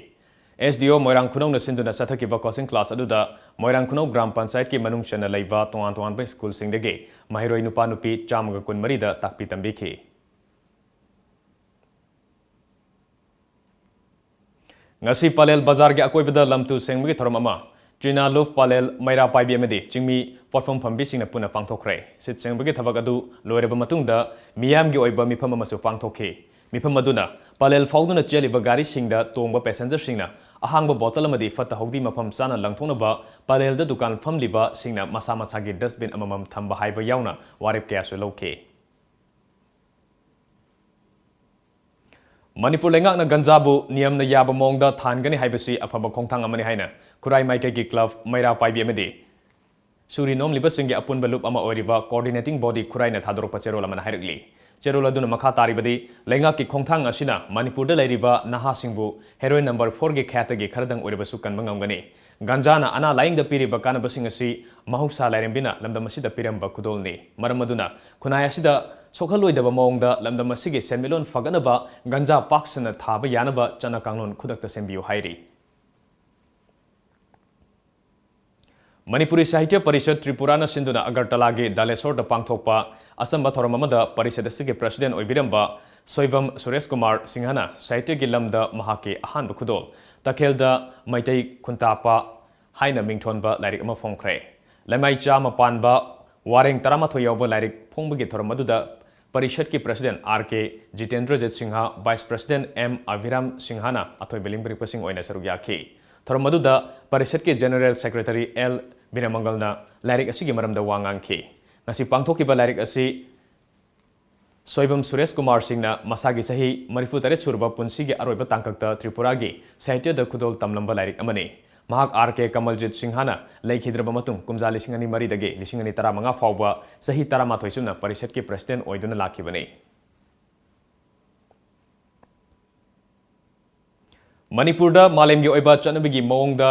S D O ꯃꯣꯏꯔꯥꯡ ꯈꯨꯅꯧꯅ ꯁꯤꯟꯗꯨꯅ ꯆꯠꯊꯈꯤꯕ coaching class ꯑꯗꯨꯗ ꯃꯣꯏꯔꯥꯡ ꯈꯨꯅꯧ ꯒ꯭ꯔꯥꯝ ꯄꯟꯆꯥꯌꯠꯀꯤ ꯃꯅꯨꯡ ꯆꯟꯅ ꯂꯩꯕ ꯇꯣꯉꯥꯟ ꯇꯣꯉꯥꯟꯕ ꯁ꯭ꯀꯨꯜꯁꯤꯡꯗꯒꯤ ꯃꯍꯩꯔꯣꯏ ꯅꯨꯄꯥ ꯅꯨꯄꯤ ꯆꯥꯝꯃꯒ ꯀꯨꯟꯃꯔꯤꯗ ꯇꯥꯛꯄꯤ ꯇꯝꯕꯤꯈꯤ꯫ ꯉꯁꯤ ꯄꯂꯦꯜ ꯕꯖꯥꯔꯒꯤ ꯑꯀꯣꯏꯕꯗ ꯂꯝꯇꯨ ꯁꯦꯡꯕꯒꯤ ꯊꯧꯔꯝ ꯑꯃ ꯆꯤꯅꯥ ꯂꯨꯐ ꯄꯂꯦꯜ ꯃꯩꯔꯥ ꯄꯥꯏꯕꯤ ꯑꯃꯗꯤ ꯆꯤꯡꯃꯤ ꯄꯣꯠꯐꯝ ꯐꯝꯕꯤꯁꯤꯡꯅ ꯄꯨꯟꯅ ꯄꯥꯡꯊꯣꯛꯈ꯭ꯔꯦ꯫ ꯁꯤꯠ ꯁꯦꯡꯕꯒꯤ ꯊꯕꯛ ꯑꯗꯨ ꯂꯣꯏꯔꯕ ꯃꯇꯨꯡꯗ ꯃꯤꯌꯥꯝꯒꯤ ꯑꯣꯏꯕ ꯃꯤꯐꯝ ꯑꯃꯁꯨ ꯄꯥꯡꯊꯣꯛꯈꯤ꯫ ꯃꯤꯐꯝ ꯑꯗꯨꯅ ꯄꯂꯦꯜ ꯐꯥꯎꯗꯨꯅ ꯆꯦꯜꯂꯤꯕ ꯒꯥꯔꯤꯁꯤꯡꯗ ꯇꯣꯡꯕ passengerꯁꯤꯡꯅ ꯑꯍꯥꯡꯕ ꯕꯣꯇꯜ ꯑꯃꯗꯤ ꯐꯠꯇ ꯍꯥꯎꯗꯤ ꯃꯐꯝ ꯆꯥꯅ ꯂꯪꯊꯣꯛꯅꯕ ꯄꯂꯦꯜꯗ ꯗꯨꯀꯥꯟ ꯐꯝꯂꯤꯕꯁꯤꯡꯅ ꯃꯁꯥ ꯃꯁꯥꯒꯤ dustbin ꯑꯃꯃꯝ ꯊꯝꯕ ꯍꯥꯏꯕ ꯌꯥꯎꯅ ꯋꯥꯔꯦꯞ ꯀꯌꯥꯁꯨ ꯂꯧꯈꯤ꯫ ꯃꯅꯤꯄꯨꯔ ꯂꯩꯉꯥꯛꯅ ꯒꯟꯖꯥꯕꯨ ꯅꯤꯌꯝꯅ ꯌꯥꯕ ꯃꯑꯣꯡꯗ ꯊꯥꯍꯟꯒꯅꯤ ꯍꯥꯏꯕꯁꯤ ꯑꯐꯕ ꯈꯣꯡꯊꯥꯡ ꯑꯃꯅꯤ ꯍꯥꯏꯅ ꯈꯨꯔꯥꯏ ꯃꯥꯏꯀꯩꯒꯤ club ꯃꯩꯔꯥ ꯄꯥꯏꯕꯤ ꯑꯃꯗꯤ ꯁꯨꯔꯤ ꯅꯣꯝꯂꯤꯕꯁꯤꯡꯒꯤ ꯑꯄꯨꯟꯕ ꯂꯨꯞ ꯑꯃ ꯑꯣꯏꯔꯤꯕ coordinating body ꯈꯨꯔꯥꯏꯅ ꯊꯥꯗꯣꯔꯛꯄ ꯆꯦꯔꯣꯜ ꯑꯃꯅ ꯍꯥꯏꯔꯛꯂꯤ꯫ ꯆꯦꯔꯣꯜ ꯑꯗꯨꯅ ꯃꯈꯥ ꯇꯥꯔꯤꯕꯗꯤ, ꯂꯩꯉꯥꯛꯀꯤ ꯈꯣꯡꯊꯥꯡ ꯑꯁꯤꯅ ꯃꯅꯤꯄꯨꯔꯗ ꯂꯩꯔꯤꯕ ꯅꯍꯥꯁꯤꯡꯕꯨ heroin number fourꯒꯤ ꯈ꯭ꯌꯥꯠꯇꯒꯤ ꯈꯔꯗꯪ ꯑꯣꯏꯔꯕꯁꯨ ꯀꯟꯕ ꯉꯝꯒꯅꯤ꯫ ꯒꯟꯖꯥꯅ ꯑꯅꯥ ꯂꯥꯏꯌꯦꯡꯗ ꯄꯤꯔꯤꯕ ꯀꯥꯟꯅꯕꯁꯤꯡ ꯑꯁꯤ ꯃꯍꯧꯁꯥ ꯂꯥꯏꯔꯦꯝꯕꯤꯅ ꯂꯝꯗꯝ ꯑꯁꯤꯗ ꯄꯤꯔꯝꯕ ꯈꯨꯗꯣꯜꯅꯤ꯫ ꯃꯔꯝ ꯑꯗꯨꯅ ꯈꯨꯟꯅꯥꯏ ꯑꯁꯤꯗ ꯁꯣꯛꯍꯜꯂꯣꯏꯗꯕ ꯃꯑꯣꯡꯗ ꯂꯝꯗꯝ ꯑꯁꯤꯒꯤ ꯁꯦꯟꯃꯤꯠꯂꯣꯟ ꯐꯒꯠꯅꯕ ꯒꯟꯖꯥ ꯄꯥꯛ ꯁꯟꯅ ꯊꯥꯕ ꯌꯥꯅꯕ ꯆꯠꯅ ꯀꯥꯡꯂꯣꯟ ꯈꯨꯗꯛꯇ ꯁꯦꯝꯕꯤꯌꯨ ꯍꯥꯏꯔꯤ꯫ ꯃꯅꯤꯄꯨꯔꯤ ꯁꯥꯍꯤꯇ꯭ꯌ ꯄꯔꯤꯁꯠ ꯇ꯭ꯔꯤꯄꯨꯔꯥꯅ ꯁꯤꯟꯗꯨꯅ ꯑꯒꯔꯇꯂꯥꯒꯤ ꯗꯥꯂꯦꯁꯣꯔꯗ ꯄꯥꯡꯊꯣꯛꯄ ꯑꯆꯝꯕ ꯊꯧꯔꯝ ꯑꯃꯗ ꯄꯔꯤꯁꯠ ꯑꯁꯤꯒꯤ president ꯑꯣꯏꯕꯤꯔꯝꯕ ꯁꯣꯏꯕꯝ ꯁꯨꯔꯦꯁ ꯀꯨꯃꯥꯔ ꯁꯤꯡꯍꯅ ꯁꯥꯍꯤꯇ꯭ꯌꯒꯤ ꯂꯝꯗ ꯃꯍꯥꯛꯀꯤ ꯑꯍꯥꯟꯕ ꯈꯨꯗꯣꯜ ꯇꯈꯦꯜꯗ ꯃꯩꯇꯩ ꯈꯨꯟꯇꯥꯛꯄ ꯍꯥꯏꯅ ꯃꯤꯡꯊꯣꯟꯕ ꯂꯥꯏꯔꯤꯛ ꯑꯃ ꯐꯣꯡꯈ꯭ꯔꯦ꯫ ꯂꯩꯃꯥꯏ ꯆꯥꯝꯃ ꯄꯥꯟꯕ ꯋꯥꯔꯦꯡ ꯇꯔꯥꯃꯥꯊꯣꯏ ꯌꯥꯎꯕ ꯂꯥꯏꯔꯤꯛ ꯐꯣꯡꯕꯒꯤ ꯊꯧꯔꯝ ꯑꯗꯨꯗ ꯄꯔꯤꯁꯠꯀꯤ president R K ꯖꯤꯇꯦꯟꯗ꯭ꯔꯖꯤꯠ Singh, vice president M ꯑꯚꯤꯔꯥꯝ ꯁꯤꯡꯍꯅ ꯑꯊꯣꯏꯕ ꯂꯤꯡꯕꯤꯔꯛꯄꯁꯤꯡ ꯑꯣꯏꯅ ꯁꯔꯨꯛ ꯌꯥꯈꯤ꯫ ꯊꯧꯔꯝ ꯑꯗꯨꯗ ꯄꯔꯤꯁꯠꯀꯤ general secretary L ꯕꯤꯔꯃꯪꯒꯜꯅ ꯂꯥꯏꯔꯤꯛ ꯑꯁꯤꯒꯤ ꯃꯔꯝꯗ ꯋꯥ ꯉꯥꯡꯈꯤ꯫ ꯉꯁꯤ ꯄꯥꯡꯊꯣꯛꯈꯤꯕ ꯂꯥꯏꯔꯤꯛ ꯑꯁꯤ ꯁꯣꯏꯕꯝ ꯁꯨꯔꯦꯁ ꯀꯨꯃꯥꯔ ꯁꯤꯡꯅ ꯃꯁꯥꯒꯤ ꯆꯍꯤ ꯃꯔꯤꯐꯨ ꯇꯔꯦꯠ ꯁꯨꯔꯕ ꯄꯨꯟꯁꯤꯒꯤ ꯑꯔꯣꯏꯕ ꯇꯥꯡꯀꯛꯇ ꯇ꯭ꯔꯤꯄꯨꯔꯥꯒꯤ ꯁꯥꯍꯤꯇ꯭ꯌꯗ ꯈꯨꯗꯣꯜ ꯇꯝꯂꯝꯕ ꯂꯥꯏꯔꯤꯛ ꯑꯃꯅꯤ꯫ ꯃꯍꯥꯛ ꯑꯥꯔ ꯀꯦ ꯀꯃꯜꯖꯤꯠ ꯁꯤꯡꯍꯅ ꯂꯩꯈꯤꯗ꯭ꯔꯕ ꯃꯇꯨꯡ ꯀꯨꯝꯖꯥ ꯂꯤꯁꯤꯡ ꯑꯅꯤ ꯃꯔꯤꯗꯒꯤ ꯂꯤꯁꯤꯡ ꯑꯅꯤ ꯇꯔꯥꯃꯉꯥ ꯐꯥꯎꯕ ꯆꯍꯤ ꯇꯔꯥꯃꯥꯊꯣꯏ ꯆꯨꯞꯅ ꯄꯔꯤꯁꯠꯀꯤ ꯄ꯭ꯔꯁꯤꯗꯦꯟꯠ ꯑꯣꯏꯗꯨꯅ ꯂꯥꯛꯈꯤꯕꯅꯤ꯫ ꯃꯅꯤꯄꯨꯔꯗ ꯃꯥꯂꯦꯝꯒꯤ ꯑꯣꯏꯕ ꯆꯠꯅꯕꯤꯒꯤ ꯃꯑꯣꯡꯗ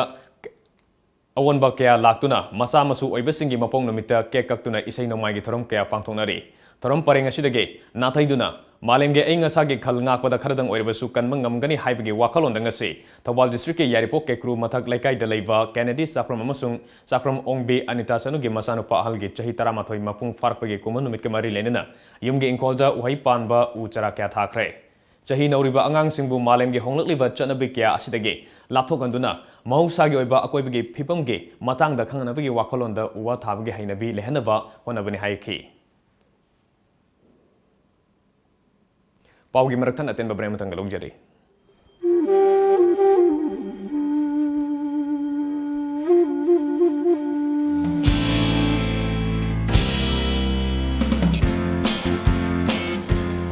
ꯑꯑꯣꯟꯕ ꯀꯌꯥ ꯂꯥꯛꯇꯨꯅ ꯃꯆꯥ ꯃꯁꯨ ꯑꯣꯏꯕꯁꯤꯡꯒꯤ ꯃꯄꯣꯛ ꯅꯨꯃꯤꯠꯇ ꯀꯦꯛ ꯀꯛꯇꯨꯅ ꯏꯁꯩ ꯅꯣꯡꯃꯥꯏꯒꯤ ꯊꯧꯔꯝ ꯀꯌꯥ ꯄꯥꯡꯊꯣꯛꯅꯔꯤ꯫ ꯊꯧꯔꯝ ꯄꯔꯦꯡ ꯑꯁꯤꯗꯒꯤ ꯅꯥꯊꯩꯗꯨꯅ ꯃꯥꯂꯦꯝꯒꯤ ꯑꯏꯪ ꯑꯁꯥꯒꯤ ꯈꯜ ꯉꯥꯛꯄꯗ ꯈꯔꯗꯪ ꯑꯣꯏꯔꯕꯁꯨ ꯀꯟꯕ ꯉꯝꯒꯅꯤ ꯍꯥꯏꯕꯒꯤ ꯋꯥꯈꯜꯂꯣꯟꯗ ꯉꯁꯤ ꯊꯧꯕꯥꯜ district ꯀꯤ ꯌꯥꯏꯔꯤꯄꯣꯛ ꯀꯦꯀ꯭ꯔꯨ ꯃꯊꯛ ꯂꯩꯀꯥꯏꯗ ꯂꯩꯕ ꯀꯦꯅꯦꯗꯤ ꯆꯥꯛꯐ꯭ꯔꯝ ꯑꯃꯁꯨꯡ ꯆꯥꯛꯐ꯭ꯔꯝ ꯑꯣꯡꯕꯤ ꯑꯅꯤꯇꯥ ꯆꯅꯨꯒꯤ ꯃꯆꯥꯅꯨꯄꯥ ꯑꯍꯜꯒꯤ ꯆꯍꯤ ꯇꯔꯥꯃꯥꯊꯣꯏ ꯃꯄꯨꯡ ꯐꯥꯔꯛꯄꯒꯤ ꯀꯨꯝꯑꯣꯟ ꯅꯨꯃꯤꯠꯀ ꯃꯔꯤ ꯂꯩꯅꯅ ꯌꯨꯝꯒꯤ ꯏꯪꯈꯣꯜꯗ ꯎꯍꯩ ꯄꯥꯟꯕ ꯎ ꯆꯥꯔꯥ ꯀꯌꯥ ꯊꯥꯈ꯭ꯔꯦ꯫ ꯆꯍꯤ ꯅꯧꯔꯤꯕ ꯑꯉꯥꯡꯁꯤꯡꯕꯨ ꯃꯥꯂꯦꯝꯒꯤ ꯍꯣꯡꯂꯛꯂꯤꯕ ꯆꯠꯅꯕꯤ ꯀꯌꯥ ꯑꯁꯤꯗꯒꯤ ꯂꯥꯞꯊꯣꯛꯍꯟꯗꯨꯅ ꯃꯍꯧꯁꯥꯒꯤ ꯑꯣꯏꯕ ꯑꯀꯣꯏꯕꯒꯤ ꯐꯤꯕꯝꯒꯤ ꯃꯇꯥꯡꯗ ꯈꯪꯅꯅꯕꯒꯤ ꯋꯥꯈꯜꯂꯣꯟꯗ ꯎ ꯋꯥ ꯊꯥꯕꯒꯤ ꯍꯩꯅꯕꯤ ꯂꯩꯍꯟꯅꯕ ꯍꯣꯠꯅꯕꯅꯤ ꯍꯥꯏꯈꯤ꯫ ꯄꯥꯎꯒꯤ ꯃꯔꯛ ꯊꯠꯅ ꯑꯇꯦꯟꯕ break ꯑꯃꯇꯪꯒ ꯂꯧꯖꯔꯤ꯫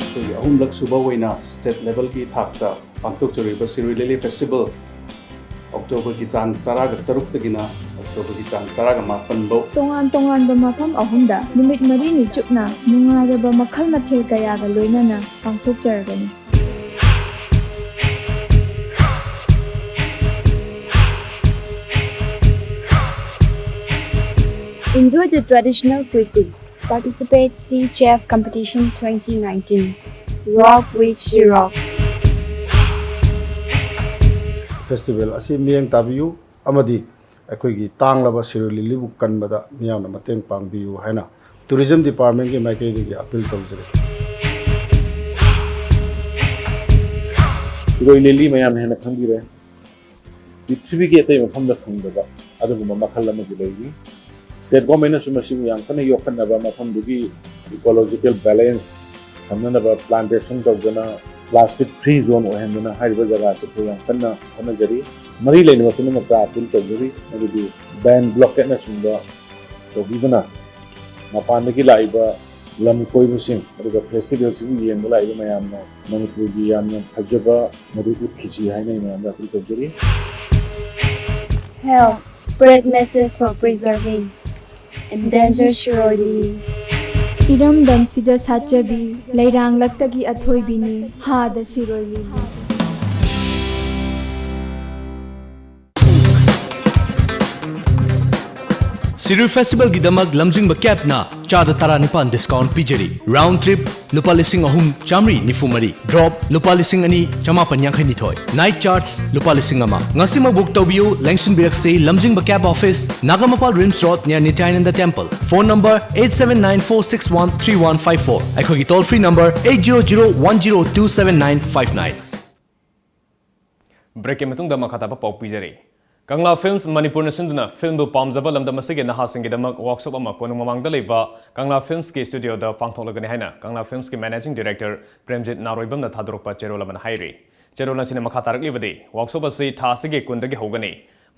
ꯑꯩꯈꯣꯏꯒꯤ ꯑꯍꯨꯝꯂꯛ ꯁꯨꯕ ꯑꯣꯏꯅ state level ꯒꯤ ꯊꯥꯛꯇ ꯄꯥꯡꯊꯣꯛꯆꯔꯤꯕ ꯁꯤꯔꯣꯏ ꯂꯤꯂꯤ festival October ꯒꯤ ꯇꯥꯡ ꯇꯔꯥꯒ ꯇꯔꯨꯛꯇꯒꯤꯅ October ꯒꯤ ꯇꯥꯡ ꯇꯔꯥꯒ ꯃꯥꯄꯟ ꯐꯥꯎ ꯇꯣꯉꯥꯟ ꯇꯣꯉꯥꯟꯕ ꯃꯐꯝ ꯑꯍꯨꯝꯗ ꯅꯨꯃꯤꯠ ꯃꯔꯤꯅꯤ ꯆꯨꯞꯅ ꯅꯨꯡꯉꯥꯏꯔꯕ ꯃꯈꯜ ꯃꯊꯦꯜ ꯀꯌꯥꯒ ꯂꯣꯏꯅꯅ ꯄꯥꯡꯊꯣꯛꯆꯔꯒꯅꯤ꯫ Enjoy the traditional cuisine. Participate Sea Chef Competition twenty nineteen. Rock with Sea Rock. Festival ꯑꯁꯤ ꯃꯤꯠꯌꯦꯡ ꯇꯥꯕꯤꯌꯨ ꯑꯃꯗꯤ ꯑꯩꯈꯣꯏꯒꯤ ꯇꯥꯡꯂꯕ ꯁꯤꯔꯣꯏ ꯂꯤꯂꯤꯕꯨ ꯀꯟꯕꯗ ꯃꯤꯌꯥꯝꯅ ꯃꯇꯦꯡ ꯄꯥꯡꯕꯤꯌꯨ ꯍꯥꯏꯅ tourism department ꯀꯤ ꯃꯥꯏꯀꯩꯗꯒꯤ appeal ꯇꯧꯖꯔꯤ꯫ ꯁꯤꯔꯣꯏ ꯂꯤꯂꯤ ꯃꯌꯥꯝꯅ ꯍꯦꯟꯅ ꯈꯪꯕꯤꯔꯦ꯫ ꯄ꯭ꯔꯤꯊꯤꯕꯤꯒꯤ ꯑꯇꯩ ꯃꯐꯝꯗ ꯐꯪꯗꯕ ꯑꯗꯨꯒꯨꯝꯕ ꯃꯈꯜ ꯑꯃꯗꯤ ꯂꯩꯔꯤ꯫ State government ꯅꯁꯨ ꯃꯁꯤꯕꯨ ꯌꯥꯝ ꯀꯟꯅ ꯌꯣꯛꯈꯠꯅꯕ, ꯃꯐꯝꯗꯨꯒꯤ ecological balance ꯊꯝꯅꯅꯕ plantation ꯇꯧꯗꯅ, plastic free zone ꯑꯣꯏꯍꯟꯗꯅ ꯍꯥꯏꯔꯤꯕ ꯖꯒꯥ ꯑꯁꯤ ꯑꯩꯈꯣꯏ ꯌꯥꯝ ꯀꯟꯅ ꯍꯣꯠꯅꯖꯔꯤ꯫ ꯃꯔꯤ ꯂꯩꯅꯕ ꯄꯨꯝꯅꯃꯛꯇ appeal ꯇꯧꯖꯔꯤ, ꯃꯗꯨꯗꯤ ban, blockade ꯅꯆꯤꯡꯕ ꯇꯧꯕꯤꯕꯅ ꯃꯄꯥꯟꯗꯒꯤ ꯂꯥꯛꯏꯕ ꯂꯝ ꯀꯣꯏꯕꯁꯤꯡ ꯑꯗꯨꯒ festival ꯁꯤꯕꯨ ꯌꯦꯡꯕ ꯂꯥꯛꯏꯕ ꯃꯌꯥꯝꯅ ꯃꯅꯤꯄꯨꯔꯒꯤ ꯌꯥꯝꯅ ꯐꯖꯕ ꯃꯗꯨ ꯎꯠꯈꯤꯁꯤ ꯍꯥꯏꯅ ꯑꯩ ꯃꯌꯥꯝꯗ appeal ꯇꯧꯖꯔꯤ꯫ Help spread message for preserving endangered Shirui Lily. ꯏꯔꯝꯗꯝꯁꯤꯗ ꯁꯥꯠꯆꯕꯤ ꯂꯩꯔꯥꯡꯂꯛꯇꯒꯤ ꯑꯊꯣꯏꯕꯤꯅꯤ ꯍꯥꯗ ꯁꯤꯔꯣꯏ ꯂꯤꯂꯤ꯫ ꯁꯤꯔꯨꯏ ꯐꯦꯁꯇꯤꯚꯦꯜꯒꯤꯗꯃꯛ ꯂꯝꯖꯤꯡꯕ ꯀꯦꯞꯅ ꯆꯥꯗ ꯇꯔꯥꯅꯤꯄꯥꯟ ꯗꯤꯁꯀꯥꯎꯟ ꯄꯤꯖꯔꯤ꯫ ꯔꯥꯎꯟ ꯇ꯭ꯔꯤꯞ ꯂꯨꯄꯥ ꯂꯤꯁꯤꯡ ꯑꯍꯨꯝ ꯆꯥꯃꯔꯤ ꯅꯤꯐꯨ ꯃꯔꯤ, ꯗ꯭ꯔꯣꯞ ꯂꯨꯄꯥ ꯂꯤꯁꯤꯡ ꯑꯅꯤ ꯆꯃꯥꯄꯟ ꯌꯥꯡꯈꯩ ꯅꯤꯊꯣꯏ, ꯅꯥꯏꯠ ꯆꯥꯔꯖ ꯂꯨꯄꯥ ꯂꯤꯁꯤꯡ ꯑꯃ꯫ ꯉꯁꯤꯃꯛ ꯕꯨꯛ ꯇꯧꯕꯤꯌꯨ꯫ ꯂꯦꯡꯁꯤꯟꯕꯤꯔꯛꯁꯤ ꯂꯝꯖꯤꯡꯕ camp office, Nagamapal RIMS road, near Nityananda temple. Phone number eight seven nine four six one three one five four꯫ ꯑꯩꯈꯣꯏꯒꯤ toll free number eight zero zero one zero two seven nine five nine꯫ ꯕ꯭ꯔꯦꯛꯀꯤ ꯃꯇꯨꯡꯗ ꯃꯈꯥ ꯇꯥꯕ ꯄꯥꯎ ꯄꯤꯖꯔꯤ꯫ ꯀꯪꯂꯥ ꯐꯤꯜꯝꯁ ꯃꯅꯤꯄꯨꯔꯅ ꯁꯤꯟꯗꯨꯅ ꯐꯤꯜꯝꯕꯨ ꯄꯥꯝꯖꯕ ꯂꯝꯗꯝ ꯑꯁꯤꯒꯤ ꯅꯍꯥꯁꯤꯡꯒꯤꯗꯃꯛ ꯋꯥꯛꯁꯣꯞ ꯑꯃ ꯀꯣꯅꯨꯡ ꯃꯃꯥꯡꯗ ꯂꯩꯕ ꯀꯪꯂꯥ ꯐꯤꯜꯝꯁꯀꯤ ꯁ꯭ꯇꯨꯗꯤꯑꯣꯗ ꯄꯥꯡꯊꯣꯛꯂꯒꯅꯤ ꯍꯥꯏꯅ ꯀꯪꯂꯥ ꯐꯤꯜꯝꯁꯀꯤ ꯃꯦꯅꯦꯖꯤꯡ ꯗꯤꯔꯦꯛꯇꯔ ꯄ꯭ꯔꯦꯝꯖꯤꯠ ꯅꯥꯔꯣꯏꯕꯝꯅ ꯊꯥꯗꯣꯔꯛꯄ ꯆꯦꯔꯣꯜ ꯑꯃꯅ ꯍꯥꯏꯔꯤ꯫ ꯆꯦꯔꯣꯜ ꯑꯁꯤꯅ ꯃꯈꯥ ꯇꯥꯔꯛꯂꯤꯕꯗꯤ, ꯋꯥꯛꯁꯣꯞ ꯑꯁꯤ ꯊꯥ ꯑꯁꯤꯒꯤ ꯀꯨꯟꯗꯒꯤ ꯍꯧꯒꯅꯤ꯫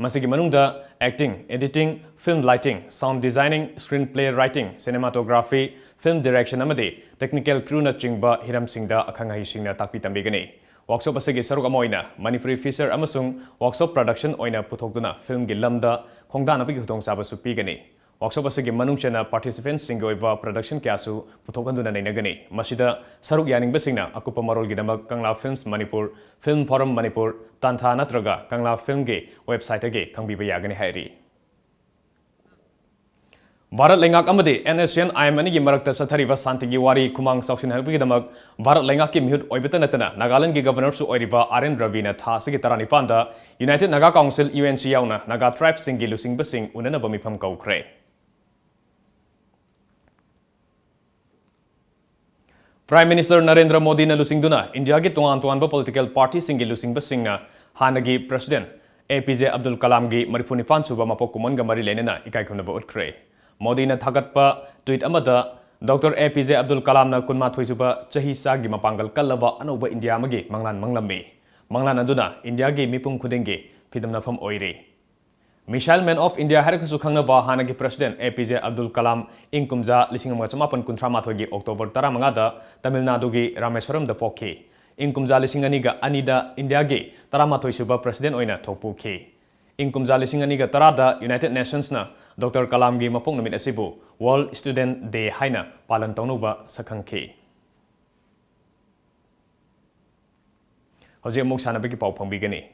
ꯃꯁꯤꯒꯤ ꯃꯅꯨꯡꯗ acting, editing, film lighting, sound designing, screenplay writing, cinematography, film direction ꯑꯃꯗꯤ technical crewꯅꯆꯤꯡꯕ ꯍꯤꯔꯝꯁꯤꯡꯗ ꯑꯈꯪ ꯑꯍꯩꯁꯤꯡꯅ ꯇꯥꯛꯄꯤ ꯇꯝꯕꯤꯒꯅꯤ꯫ ꯋꯥꯛꯁꯣꯞ ꯑꯁꯤꯒꯤ ꯁꯔꯨꯛ ꯑꯃ ꯑꯣꯏꯅ ꯃꯅꯤꯄꯨꯔꯤ ꯐꯤꯆꯔ ꯑꯃꯁꯨꯡ ꯋꯥꯛꯁꯣꯞ ꯄ꯭ꯔꯗꯛꯁꯟ ꯑꯣꯏꯅ ꯄꯨꯊꯣꯛꯇꯨꯅ ꯐꯤꯜꯝꯒꯤ ꯂꯝꯗ ꯈꯣꯡꯗꯥꯅꯕꯒꯤ ꯈꯨꯗꯣꯡꯆꯥꯕꯁꯨ ꯄꯤꯒꯅꯤ꯫ ꯋꯥꯛꯁꯣꯞ ꯑꯁꯤꯒꯤ ꯃꯅꯨꯡ ꯆꯟꯅ ꯄꯥꯔꯇꯤꯁꯤꯄꯦꯟꯠꯁꯤꯡꯒꯤ ꯑꯣꯏꯕ ꯄ꯭ꯔꯗꯛꯁꯟ ꯀꯌꯥꯁꯨ ꯄꯨꯊꯣꯛꯍꯟꯗꯨꯅ ꯅꯩꯅꯒꯅꯤ꯫ ꯃꯁꯤꯗ ꯁꯔꯨꯛ ꯌꯥꯅꯤꯡꯕꯁꯤꯡꯅ ꯑꯀꯨꯞꯄ ꯃꯔꯣꯜꯒꯤꯗꯃꯛ ꯀꯪꯂꯥ ꯐꯤꯜꯝꯁ ꯃꯅꯤꯄꯨꯔ, ꯐꯤꯜꯝ ꯐꯣꯔꯝ ꯃꯅꯤꯄꯨꯔ, ꯇꯥꯟꯊꯥ ꯅꯠꯇ꯭ꯔꯒ ꯀꯪꯂꯥ ꯐꯤꯜꯝꯒꯤ ꯋꯦꯕꯁꯥꯏꯠꯇꯒꯤ ꯈꯪꯕꯤꯕ ꯌꯥꯒꯅꯤ ꯍꯥꯏꯔꯤ꯫ ꯚꯥꯔꯠ ꯂꯩꯉꯥꯛ ꯑꯃꯗꯤ NSCN IM ꯑꯅꯤꯒꯤ ꯃꯔꯛꯇ ꯆꯠꯊꯔꯤꯕ ꯁꯥꯟꯇꯤꯒꯤ ꯋꯥꯔꯤ ꯈꯨꯃꯥꯡ ꯆꯥꯎꯁꯤꯟꯍꯟꯅꯕꯒꯤꯗꯃꯛ ꯚꯥꯔꯠ ꯂꯩꯉꯥꯛꯀꯤ ꯃꯤꯍꯨꯠ ꯑꯣꯏꯕꯇ ꯅꯠꯇꯅ ꯅꯥꯒꯥꯂꯦꯟꯗꯒꯤ ꯒꯕꯔꯅꯔꯁꯨ ꯑꯣꯏꯔꯤꯕ R N ꯔꯕꯤꯅ ꯊꯥ ꯑꯁꯤꯒꯤ ꯇꯔꯥꯅꯤꯄꯥꯟꯗ United Naga Council, UNC ꯌꯥꯎꯅ ꯅꯥꯒꯥ ꯇ꯭ꯔꯥꯏꯕꯁꯤꯡꯒꯤ ꯂꯨꯆꯤꯡꯕꯁꯤꯡ ꯎꯅꯅꯕ ꯃꯤꯐꯝ ꯀꯧꯈ꯭ꯔꯦ꯫ ꯄ꯭ꯔꯥꯏꯝ ꯃꯤꯅꯤꯁꯇꯔ ꯅꯔꯦꯟꯗ꯭ꯔ ꯃꯣꯗꯤꯅ ꯂꯨꯆꯤꯡꯗꯨꯅ ꯏꯟꯗꯤꯌꯥꯒꯤ ꯇꯣꯉꯥꯟ ꯇꯣꯉꯥꯟꯕ ꯄꯣꯂꯤꯇꯤꯀꯦꯜ ꯄꯥꯔꯇꯤꯁꯤꯡꯒꯤ ꯂꯨꯆꯤꯡꯕꯁꯤꯡꯅ ꯍꯥꯟꯅꯒꯤ ꯄ꯭ꯔꯦꯁꯤꯗꯦꯟꯠ APJ ꯑꯕꯗꯨꯜ ꯀꯂꯥꯝꯒꯤ ꯃꯔꯤꯐꯨ ꯅꯤꯄꯥꯟ ꯁꯨꯕ ꯃꯄꯣꯛ ꯀꯨꯝꯑꯣꯟꯒ ꯃꯔꯤ ꯂꯩꯅꯅ ꯏꯀꯥꯏ ꯈꯨꯝꯅꯕ ꯎꯠꯈ꯭ꯔꯦ꯫ ꯃꯣꯗꯤꯅ ꯊꯥꯒꯠꯄ ꯇ꯭ꯋꯤꯠ ꯑꯃꯗ, ꯗꯣꯛꯇꯔ APJ ꯑꯕꯗꯨꯜ ꯀꯂꯥꯝꯅ ꯀꯨꯟꯃꯥꯊꯣꯏ ꯁꯨꯕ ꯆꯍꯤꯆꯥꯒꯤ ꯃꯄꯥꯡꯒꯜ ꯀꯜꯂꯕ ꯑꯅꯧꯕ ꯏꯟꯗꯤꯌꯥ ꯑꯃꯒꯤ ꯃꯪꯂꯥꯟ ꯃꯪꯂꯝꯃꯤ꯫ ꯃꯪꯂꯥꯟ ꯑꯗꯨꯅ ꯏꯟꯗꯤꯌꯥꯒꯤ ꯃꯤꯄꯨꯝ ꯈꯨꯗꯤꯡꯒꯤ ꯐꯤꯗꯝꯅꯐꯝ ꯑꯣꯏꯔꯤ꯫ Missile Man of India ꯍꯥꯏꯔꯒꯁꯨ ꯈꯪꯅꯕ ꯍꯥꯟꯅꯒꯤ ꯄ꯭ꯔꯦꯁꯤꯗꯦꯟꯠ APJ ꯑꯕꯗꯨꯜ ꯀꯂꯥꯝ ꯏꯪ ꯀꯨꯝꯖꯥ ꯂꯤꯁꯤꯡ ꯑꯃ ꯆꯃꯥꯄꯟ ꯀꯨꯟꯊ꯭ꯔꯥ ꯃꯥꯊꯣꯏꯒꯤ ꯑꯣꯛꯇꯣꯕꯔ ꯇꯔꯥꯃꯉꯥꯗ ꯇꯥꯃꯤꯜ ꯅꯥꯗꯨꯒꯤ ꯔꯥꯃꯦꯁ꯭ꯋꯔꯝꯗ ꯄꯣꯛꯈꯤ꯫ ꯏꯪ ꯀꯨꯝꯖꯥ ꯂꯤꯁꯤꯡ ꯑꯅꯤꯒ ꯑꯅꯤꯗ ꯏꯟꯗꯤꯌꯥꯒꯤ ꯇꯔꯥꯃꯥꯊꯣꯏ ꯁꯨꯕ ꯄ꯭ꯔꯦꯁꯤꯗꯦꯟꯠ ꯑꯣꯏꯅ ꯊꯣꯛꯄꯣꯛꯈꯤ꯫ ꯏꯪ ꯀꯨꯝꯖꯥ ꯂꯤꯁꯤꯡ ꯑꯅꯤꯒ ꯇꯔꯥꯗ United Nationsꯅ ꯗꯣꯛꯇꯔ ꯀꯂꯥꯝꯒꯤ ꯃꯄꯣꯛ ꯅꯨꯃꯤꯠ ꯑꯁꯤꯕꯨ World Student Day ꯍꯥꯏꯅ ꯄꯥꯂꯟ ꯇꯧꯅꯕ ꯁꯛꯈꯪꯈꯤ꯫ ꯍꯧꯖꯤꯛ ꯑꯃꯨꯛ ꯁꯥꯟꯅꯕꯒꯤ ꯄꯥꯎ ꯐꯪꯕꯤꯒꯅꯤ꯫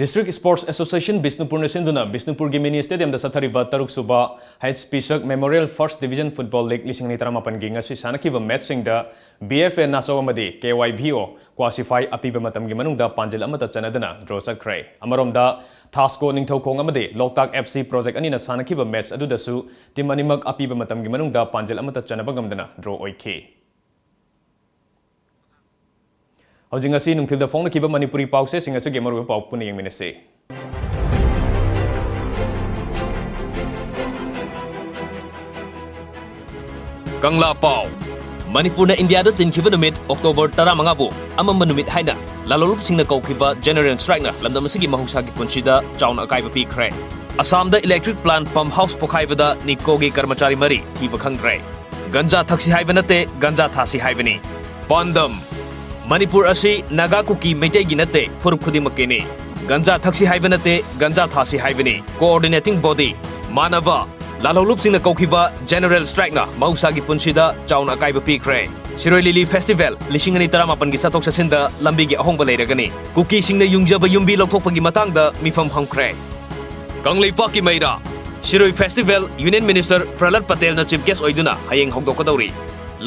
District Sports Association ꯕꯤꯁꯅꯨꯄꯨꯔꯅ ꯁꯤꯟꯗꯨꯅ ꯕꯤꯁꯅꯨꯄꯨꯔꯒꯤ mini stadiumꯗ ꯆꯠꯊꯔꯤꯕ ꯇꯔꯨꯛ ꯁꯨꯕ H P Shah Memorial First Division Football League ꯂꯤꯁꯤꯡ ꯑꯅꯤ ꯇꯔꯥꯃꯥꯄꯟꯒꯤ ꯉꯁꯤ ꯁꯥꯟꯅꯈꯤꯕ matchꯁꯤꯡꯗ B F A ꯅꯥꯆꯧ ꯑꯃꯗꯤ K Y V O Kwasiphai ꯑꯄꯤꯕ ꯃꯇꯝꯒꯤ ꯃꯅꯨꯡꯗ ꯄꯥꯟꯖꯤꯜ ꯑꯃꯠꯇ ꯆꯟꯅꯗꯅ draw ꯆꯠꯈ꯭ꯔꯦ꯫ ꯑꯃꯔꯣꯝꯗ, ꯊꯥꯁꯀꯣ ꯅꯤꯡꯊꯧꯈꯣꯡ ꯑꯃꯗꯤ ꯂꯣꯛꯇꯥꯛ F C Project ꯑꯅꯤꯅ ꯁꯥꯟꯅꯈꯤꯕ match ꯑꯗꯨꯗꯁꯨ team ꯑꯅꯤꯃꯛ ꯑꯄꯤꯕ ꯃꯇꯝꯒꯤ ꯃꯅꯨꯡꯗ ꯄꯥꯟꯖꯤꯜ ꯑꯃꯠꯇ ꯆꯟꯅꯕ ꯉꯝꯗꯅ draw ꯑꯣꯏꯈꯤ꯫ ꯍꯧꯖꯤꯛ ꯉꯁꯤ ꯅꯨꯡꯊꯤꯜꯗ ꯐꯣꯡꯅꯈꯤꯕ ꯃꯅꯤꯄꯨꯔꯤ ꯄꯥꯎꯆꯦꯁꯤꯡ ꯑꯁꯤꯒꯤ ꯃꯔꯨꯑꯣꯏꯕ ꯄꯥꯎ ꯄꯨꯟꯅ ꯌꯦꯡꯃꯤꯟꯅꯁꯤ꯫ ꯀꯪꯂꯥ ꯄꯥꯎ꯫ ꯃꯅꯤꯄꯨꯔꯅ ꯏꯟꯗꯤꯌꯥꯗ ꯇꯤꯟꯈꯤꯕ ꯅꯨꯃꯤꯠ ꯑꯣꯛꯇꯣꯕꯔ ꯇꯔꯥꯃꯉꯥꯕꯨ ꯑꯃꯝꯕ ꯅꯨꯃꯤꯠ ꯍꯥꯏꯅ ꯂꯥꯂꯣꯡꯂꯨꯞꯁꯤꯡꯅ ꯀꯧꯈꯤꯕ general strikeꯅ ꯂꯝꯗꯝ ꯑꯁꯤꯒꯤ ꯃꯍꯧꯁꯥꯒꯤ ꯄꯨꯟꯁꯤꯗ ꯆꯥꯎꯅ ꯑꯀꯥꯏꯕ ꯄꯤꯈ꯭ꯔꯦ꯫ ꯑꯁꯥꯝꯗ electric plant pump house ꯄꯣꯈꯥꯏꯕꯗ NEEPCOꯒꯤ ꯀꯔꯃꯆꯥꯔꯤ ꯃꯔꯤ ꯊꯤꯕ ꯈꯪꯗ꯭ꯔꯦ꯫ ꯒꯟꯖꯥ ꯊꯛꯁꯤ ꯍꯥꯏꯕ ꯅꯠꯇꯦ, ꯒꯟꯖꯥ ꯊꯥꯁꯤ ꯍꯥꯏꯕꯅꯤ꯫ ꯄꯥꯟꯗꯝ: ꯃꯅꯤꯄꯨꯔ ꯑꯁꯤ ꯅꯥꯒꯥ, ꯀꯨꯀꯤ, ꯃꯩꯇꯩꯒꯤ ꯅꯠꯇꯦ, ꯐꯨꯔꯨꯞ ꯈꯨꯗꯤꯡꯃꯛꯀꯤꯅꯤ꯫ ꯒꯟꯖꯥ ꯊꯛꯁꯤ ꯍꯥꯏꯕ ꯅꯠꯇꯦ, ꯒꯟꯖꯥ ꯊꯥꯁꯤ ꯍꯥꯏꯕꯅꯤ꯫ Coordinating body: ꯃꯥꯟꯅꯕ꯫ ꯂꯥꯂꯣꯡꯂꯨꯞꯁꯤꯡꯅ ꯀꯧꯈꯤꯕ general strikeꯅ ꯃꯍꯧꯁꯥꯒꯤ ꯄꯨꯟꯁꯤꯗ ꯆꯥꯎꯅ ꯑꯀꯥꯏꯕ ꯄꯤꯈ꯭ꯔꯦ꯫ ꯁꯤꯔꯣꯏ ꯂꯤꯂꯤ festival ꯂꯤꯁꯤꯡ ꯑꯅꯤ ꯇꯔꯥꯃꯥꯄꯟꯒꯤ ꯆꯠꯊꯣꯛ ꯆꯠꯁꯤꯟꯗ ꯂꯝꯕꯤꯒꯤ ꯑꯍꯣꯡꯕ ꯂꯩꯔꯒꯅꯤ꯫ ꯀꯨꯀꯤꯁꯤꯡꯅ ꯌꯨꯡꯖꯕ ꯌꯨꯝꯕꯤ ꯂꯧꯊꯣꯛꯄꯒꯤ ꯃꯇꯥꯡꯗ ꯃꯤꯐꯝ ꯐꯝꯈ꯭ꯔꯦ꯫ ꯀꯪꯂꯩꯄꯥꯛꯀꯤ ꯃꯩꯔꯥ꯫ ꯁꯤꯔꯣꯏ festival Union Minister ꯄ꯭ꯔꯍꯂꯥꯗ ꯄꯇꯦꯜꯅ chief guest ꯑꯣꯏꯗꯨꯅ ꯍꯌꯦꯡ ꯍꯧꯗꯣꯛꯀꯗꯧꯔꯤ꯫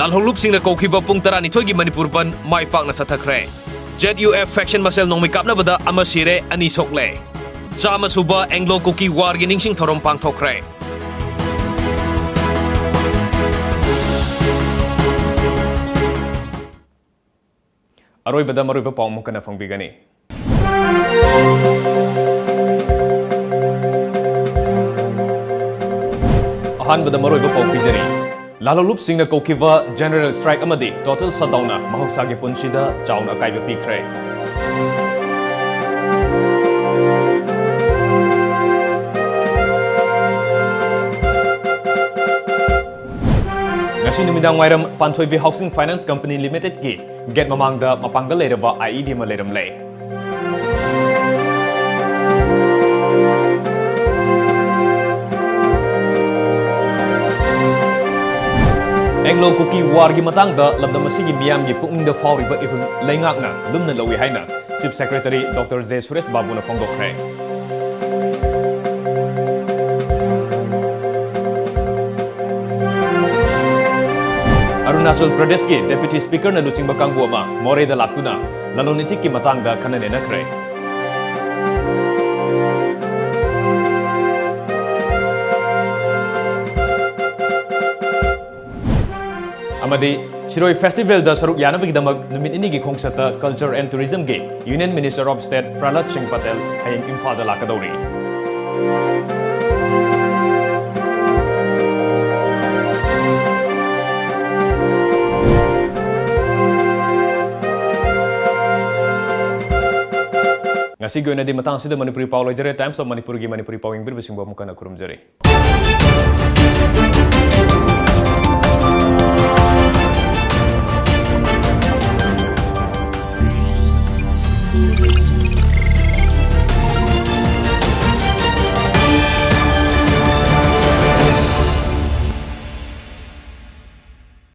ꯂꯥꯜꯍꯧꯂꯨꯞꯁꯤꯡꯅ ꯀꯧꯈꯤꯕ ꯄꯨꯡ ꯇꯔꯥꯅꯤꯊꯣꯏꯒꯤ ꯃꯅꯤꯄꯨꯔ ꯕꯟꯗ ꯃꯥꯏ ꯄꯥꯛꯅ ꯆꯠꯊꯈ꯭ꯔꯦ꯫ Z U F faction ꯃꯁꯦꯜ ꯅꯣꯡꯃꯩ ꯀꯥꯞꯅꯕꯗ ꯑꯃ ꯁꯤꯔꯦ, ꯑꯅꯤ ꯁꯣꯛꯂꯦ꯫ ꯆꯥꯝꯃ ꯁꯨꯕ Anglo Kuki Warꯒꯤ ꯅꯤꯡꯁꯤꯡ ꯊꯧꯔꯝ ꯄꯥꯡꯊꯣꯛꯈ꯭ꯔꯦ꯫ ꯑꯔꯣꯏꯕꯗ ꯃꯔꯨꯑꯣꯏꯕ ꯄꯥꯎ ꯑꯃꯨꯛ ꯍꯟꯅ ꯐꯪꯕꯤꯒꯅꯤ꯫ ꯑꯍꯥꯟꯕꯗ ꯃꯔꯨꯑꯣꯏꯕ ꯄꯥꯎ ꯄꯤꯖꯔꯤ꯫ ꯂꯥꯂꯣꯡꯂꯨꯞꯁꯤꯡꯅ ꯀꯧꯈꯤꯕ general strike ꯑꯃꯗꯤ total shutdownꯅ ꯃꯍꯧꯁꯥꯒꯤ ꯄꯨꯟꯁꯤꯗ ꯆꯥꯎꯅ ꯑꯀꯥꯏꯕ ꯄꯤꯈ꯭ꯔꯦ꯫ ꯉꯁꯤ ꯅꯨꯃꯤꯗꯥꯡ ꯋꯥꯏꯔꯝ ꯄꯥꯟꯊꯣꯏꯕꯤ Housing Finance Company Limited ꯀꯤ gate ꯃꯃꯥꯡꯗ ꯃꯄꯥꯡꯒꯜ ꯂꯩꯔꯕ IED ꯑꯃ ꯂꯩꯔꯝꯂꯦ꯫ Anglo-Kuki War ꯒꯤ ꯃꯇꯥꯡꯗ ꯂꯝꯗꯝ ꯑꯁꯤꯒꯤ ꯃꯤꯌꯥꯝꯒꯤ ꯄꯨꯛꯅꯤꯡꯗ ꯐꯥꯎꯔꯤꯕ ꯏꯍꯨꯜ ꯂꯩꯉꯥꯛꯅ ꯂꯨꯝꯅ ꯂꯧꯏ ꯍꯥꯏꯅ Chief Secretary Doctor J Suresh ꯕꯥꯕꯨꯅ ꯐꯣꯡꯗꯣꯛꯈ꯭ꯔꯦ꯫ Arunachal ꯄ꯭ꯔꯗꯦꯁꯀꯤ Deputy Speaker ꯅ ꯂꯨꯆꯤꯡꯕ ꯀꯥꯡꯕꯨ ꯑꯃ ꯃꯣꯔꯦꯗ ꯂꯥꯛꯇꯨꯅ ꯂꯂꯣꯟ ꯏꯇꯤꯛꯀꯤ ꯃꯇꯥꯡꯗ ꯈꯟꯅ ꯅꯩꯅꯈ꯭ꯔꯦ꯫ ꯑꯃꯗꯤ ꯁꯤꯔꯣꯏ Festival ꯗ ꯁꯔꯨꯛ ꯌꯥꯅꯕꯒꯤꯗꯃꯛ ꯅꯨꯃꯤꯠ ꯅꯤꯅꯤꯒꯤ ꯈꯣꯡꯆꯠꯇ Culture and Tourism ꯒꯤ Union Minister of State ꯄ꯭ꯔꯍꯂꯥꯗ ꯁꯤꯡ ꯄꯇꯦꯜ ꯍꯌꯦꯡ ꯏꯝꯐꯥꯜꯗ ꯂꯥꯛꯀꯗꯧꯔꯤ꯫ ꯉꯁꯤꯒꯤ ꯑꯣꯏꯅꯗꯤ ꯃꯇꯥꯡ ꯑꯁꯤꯗ ꯃꯅꯤꯄꯨꯔꯤ ꯄꯥꯎ ꯂꯣꯏꯖꯔꯦ꯫ Times of Manipur ꯒꯤ ꯃꯅꯤꯄꯨꯔꯤ ꯄꯥꯎ ꯌꯦꯡꯕꯤꯔꯤꯕꯁꯤꯡꯕꯨ ꯑꯃꯨꯛ ꯍꯟꯅ ꯈꯨꯔꯨꯝꯖꯔꯤ꯫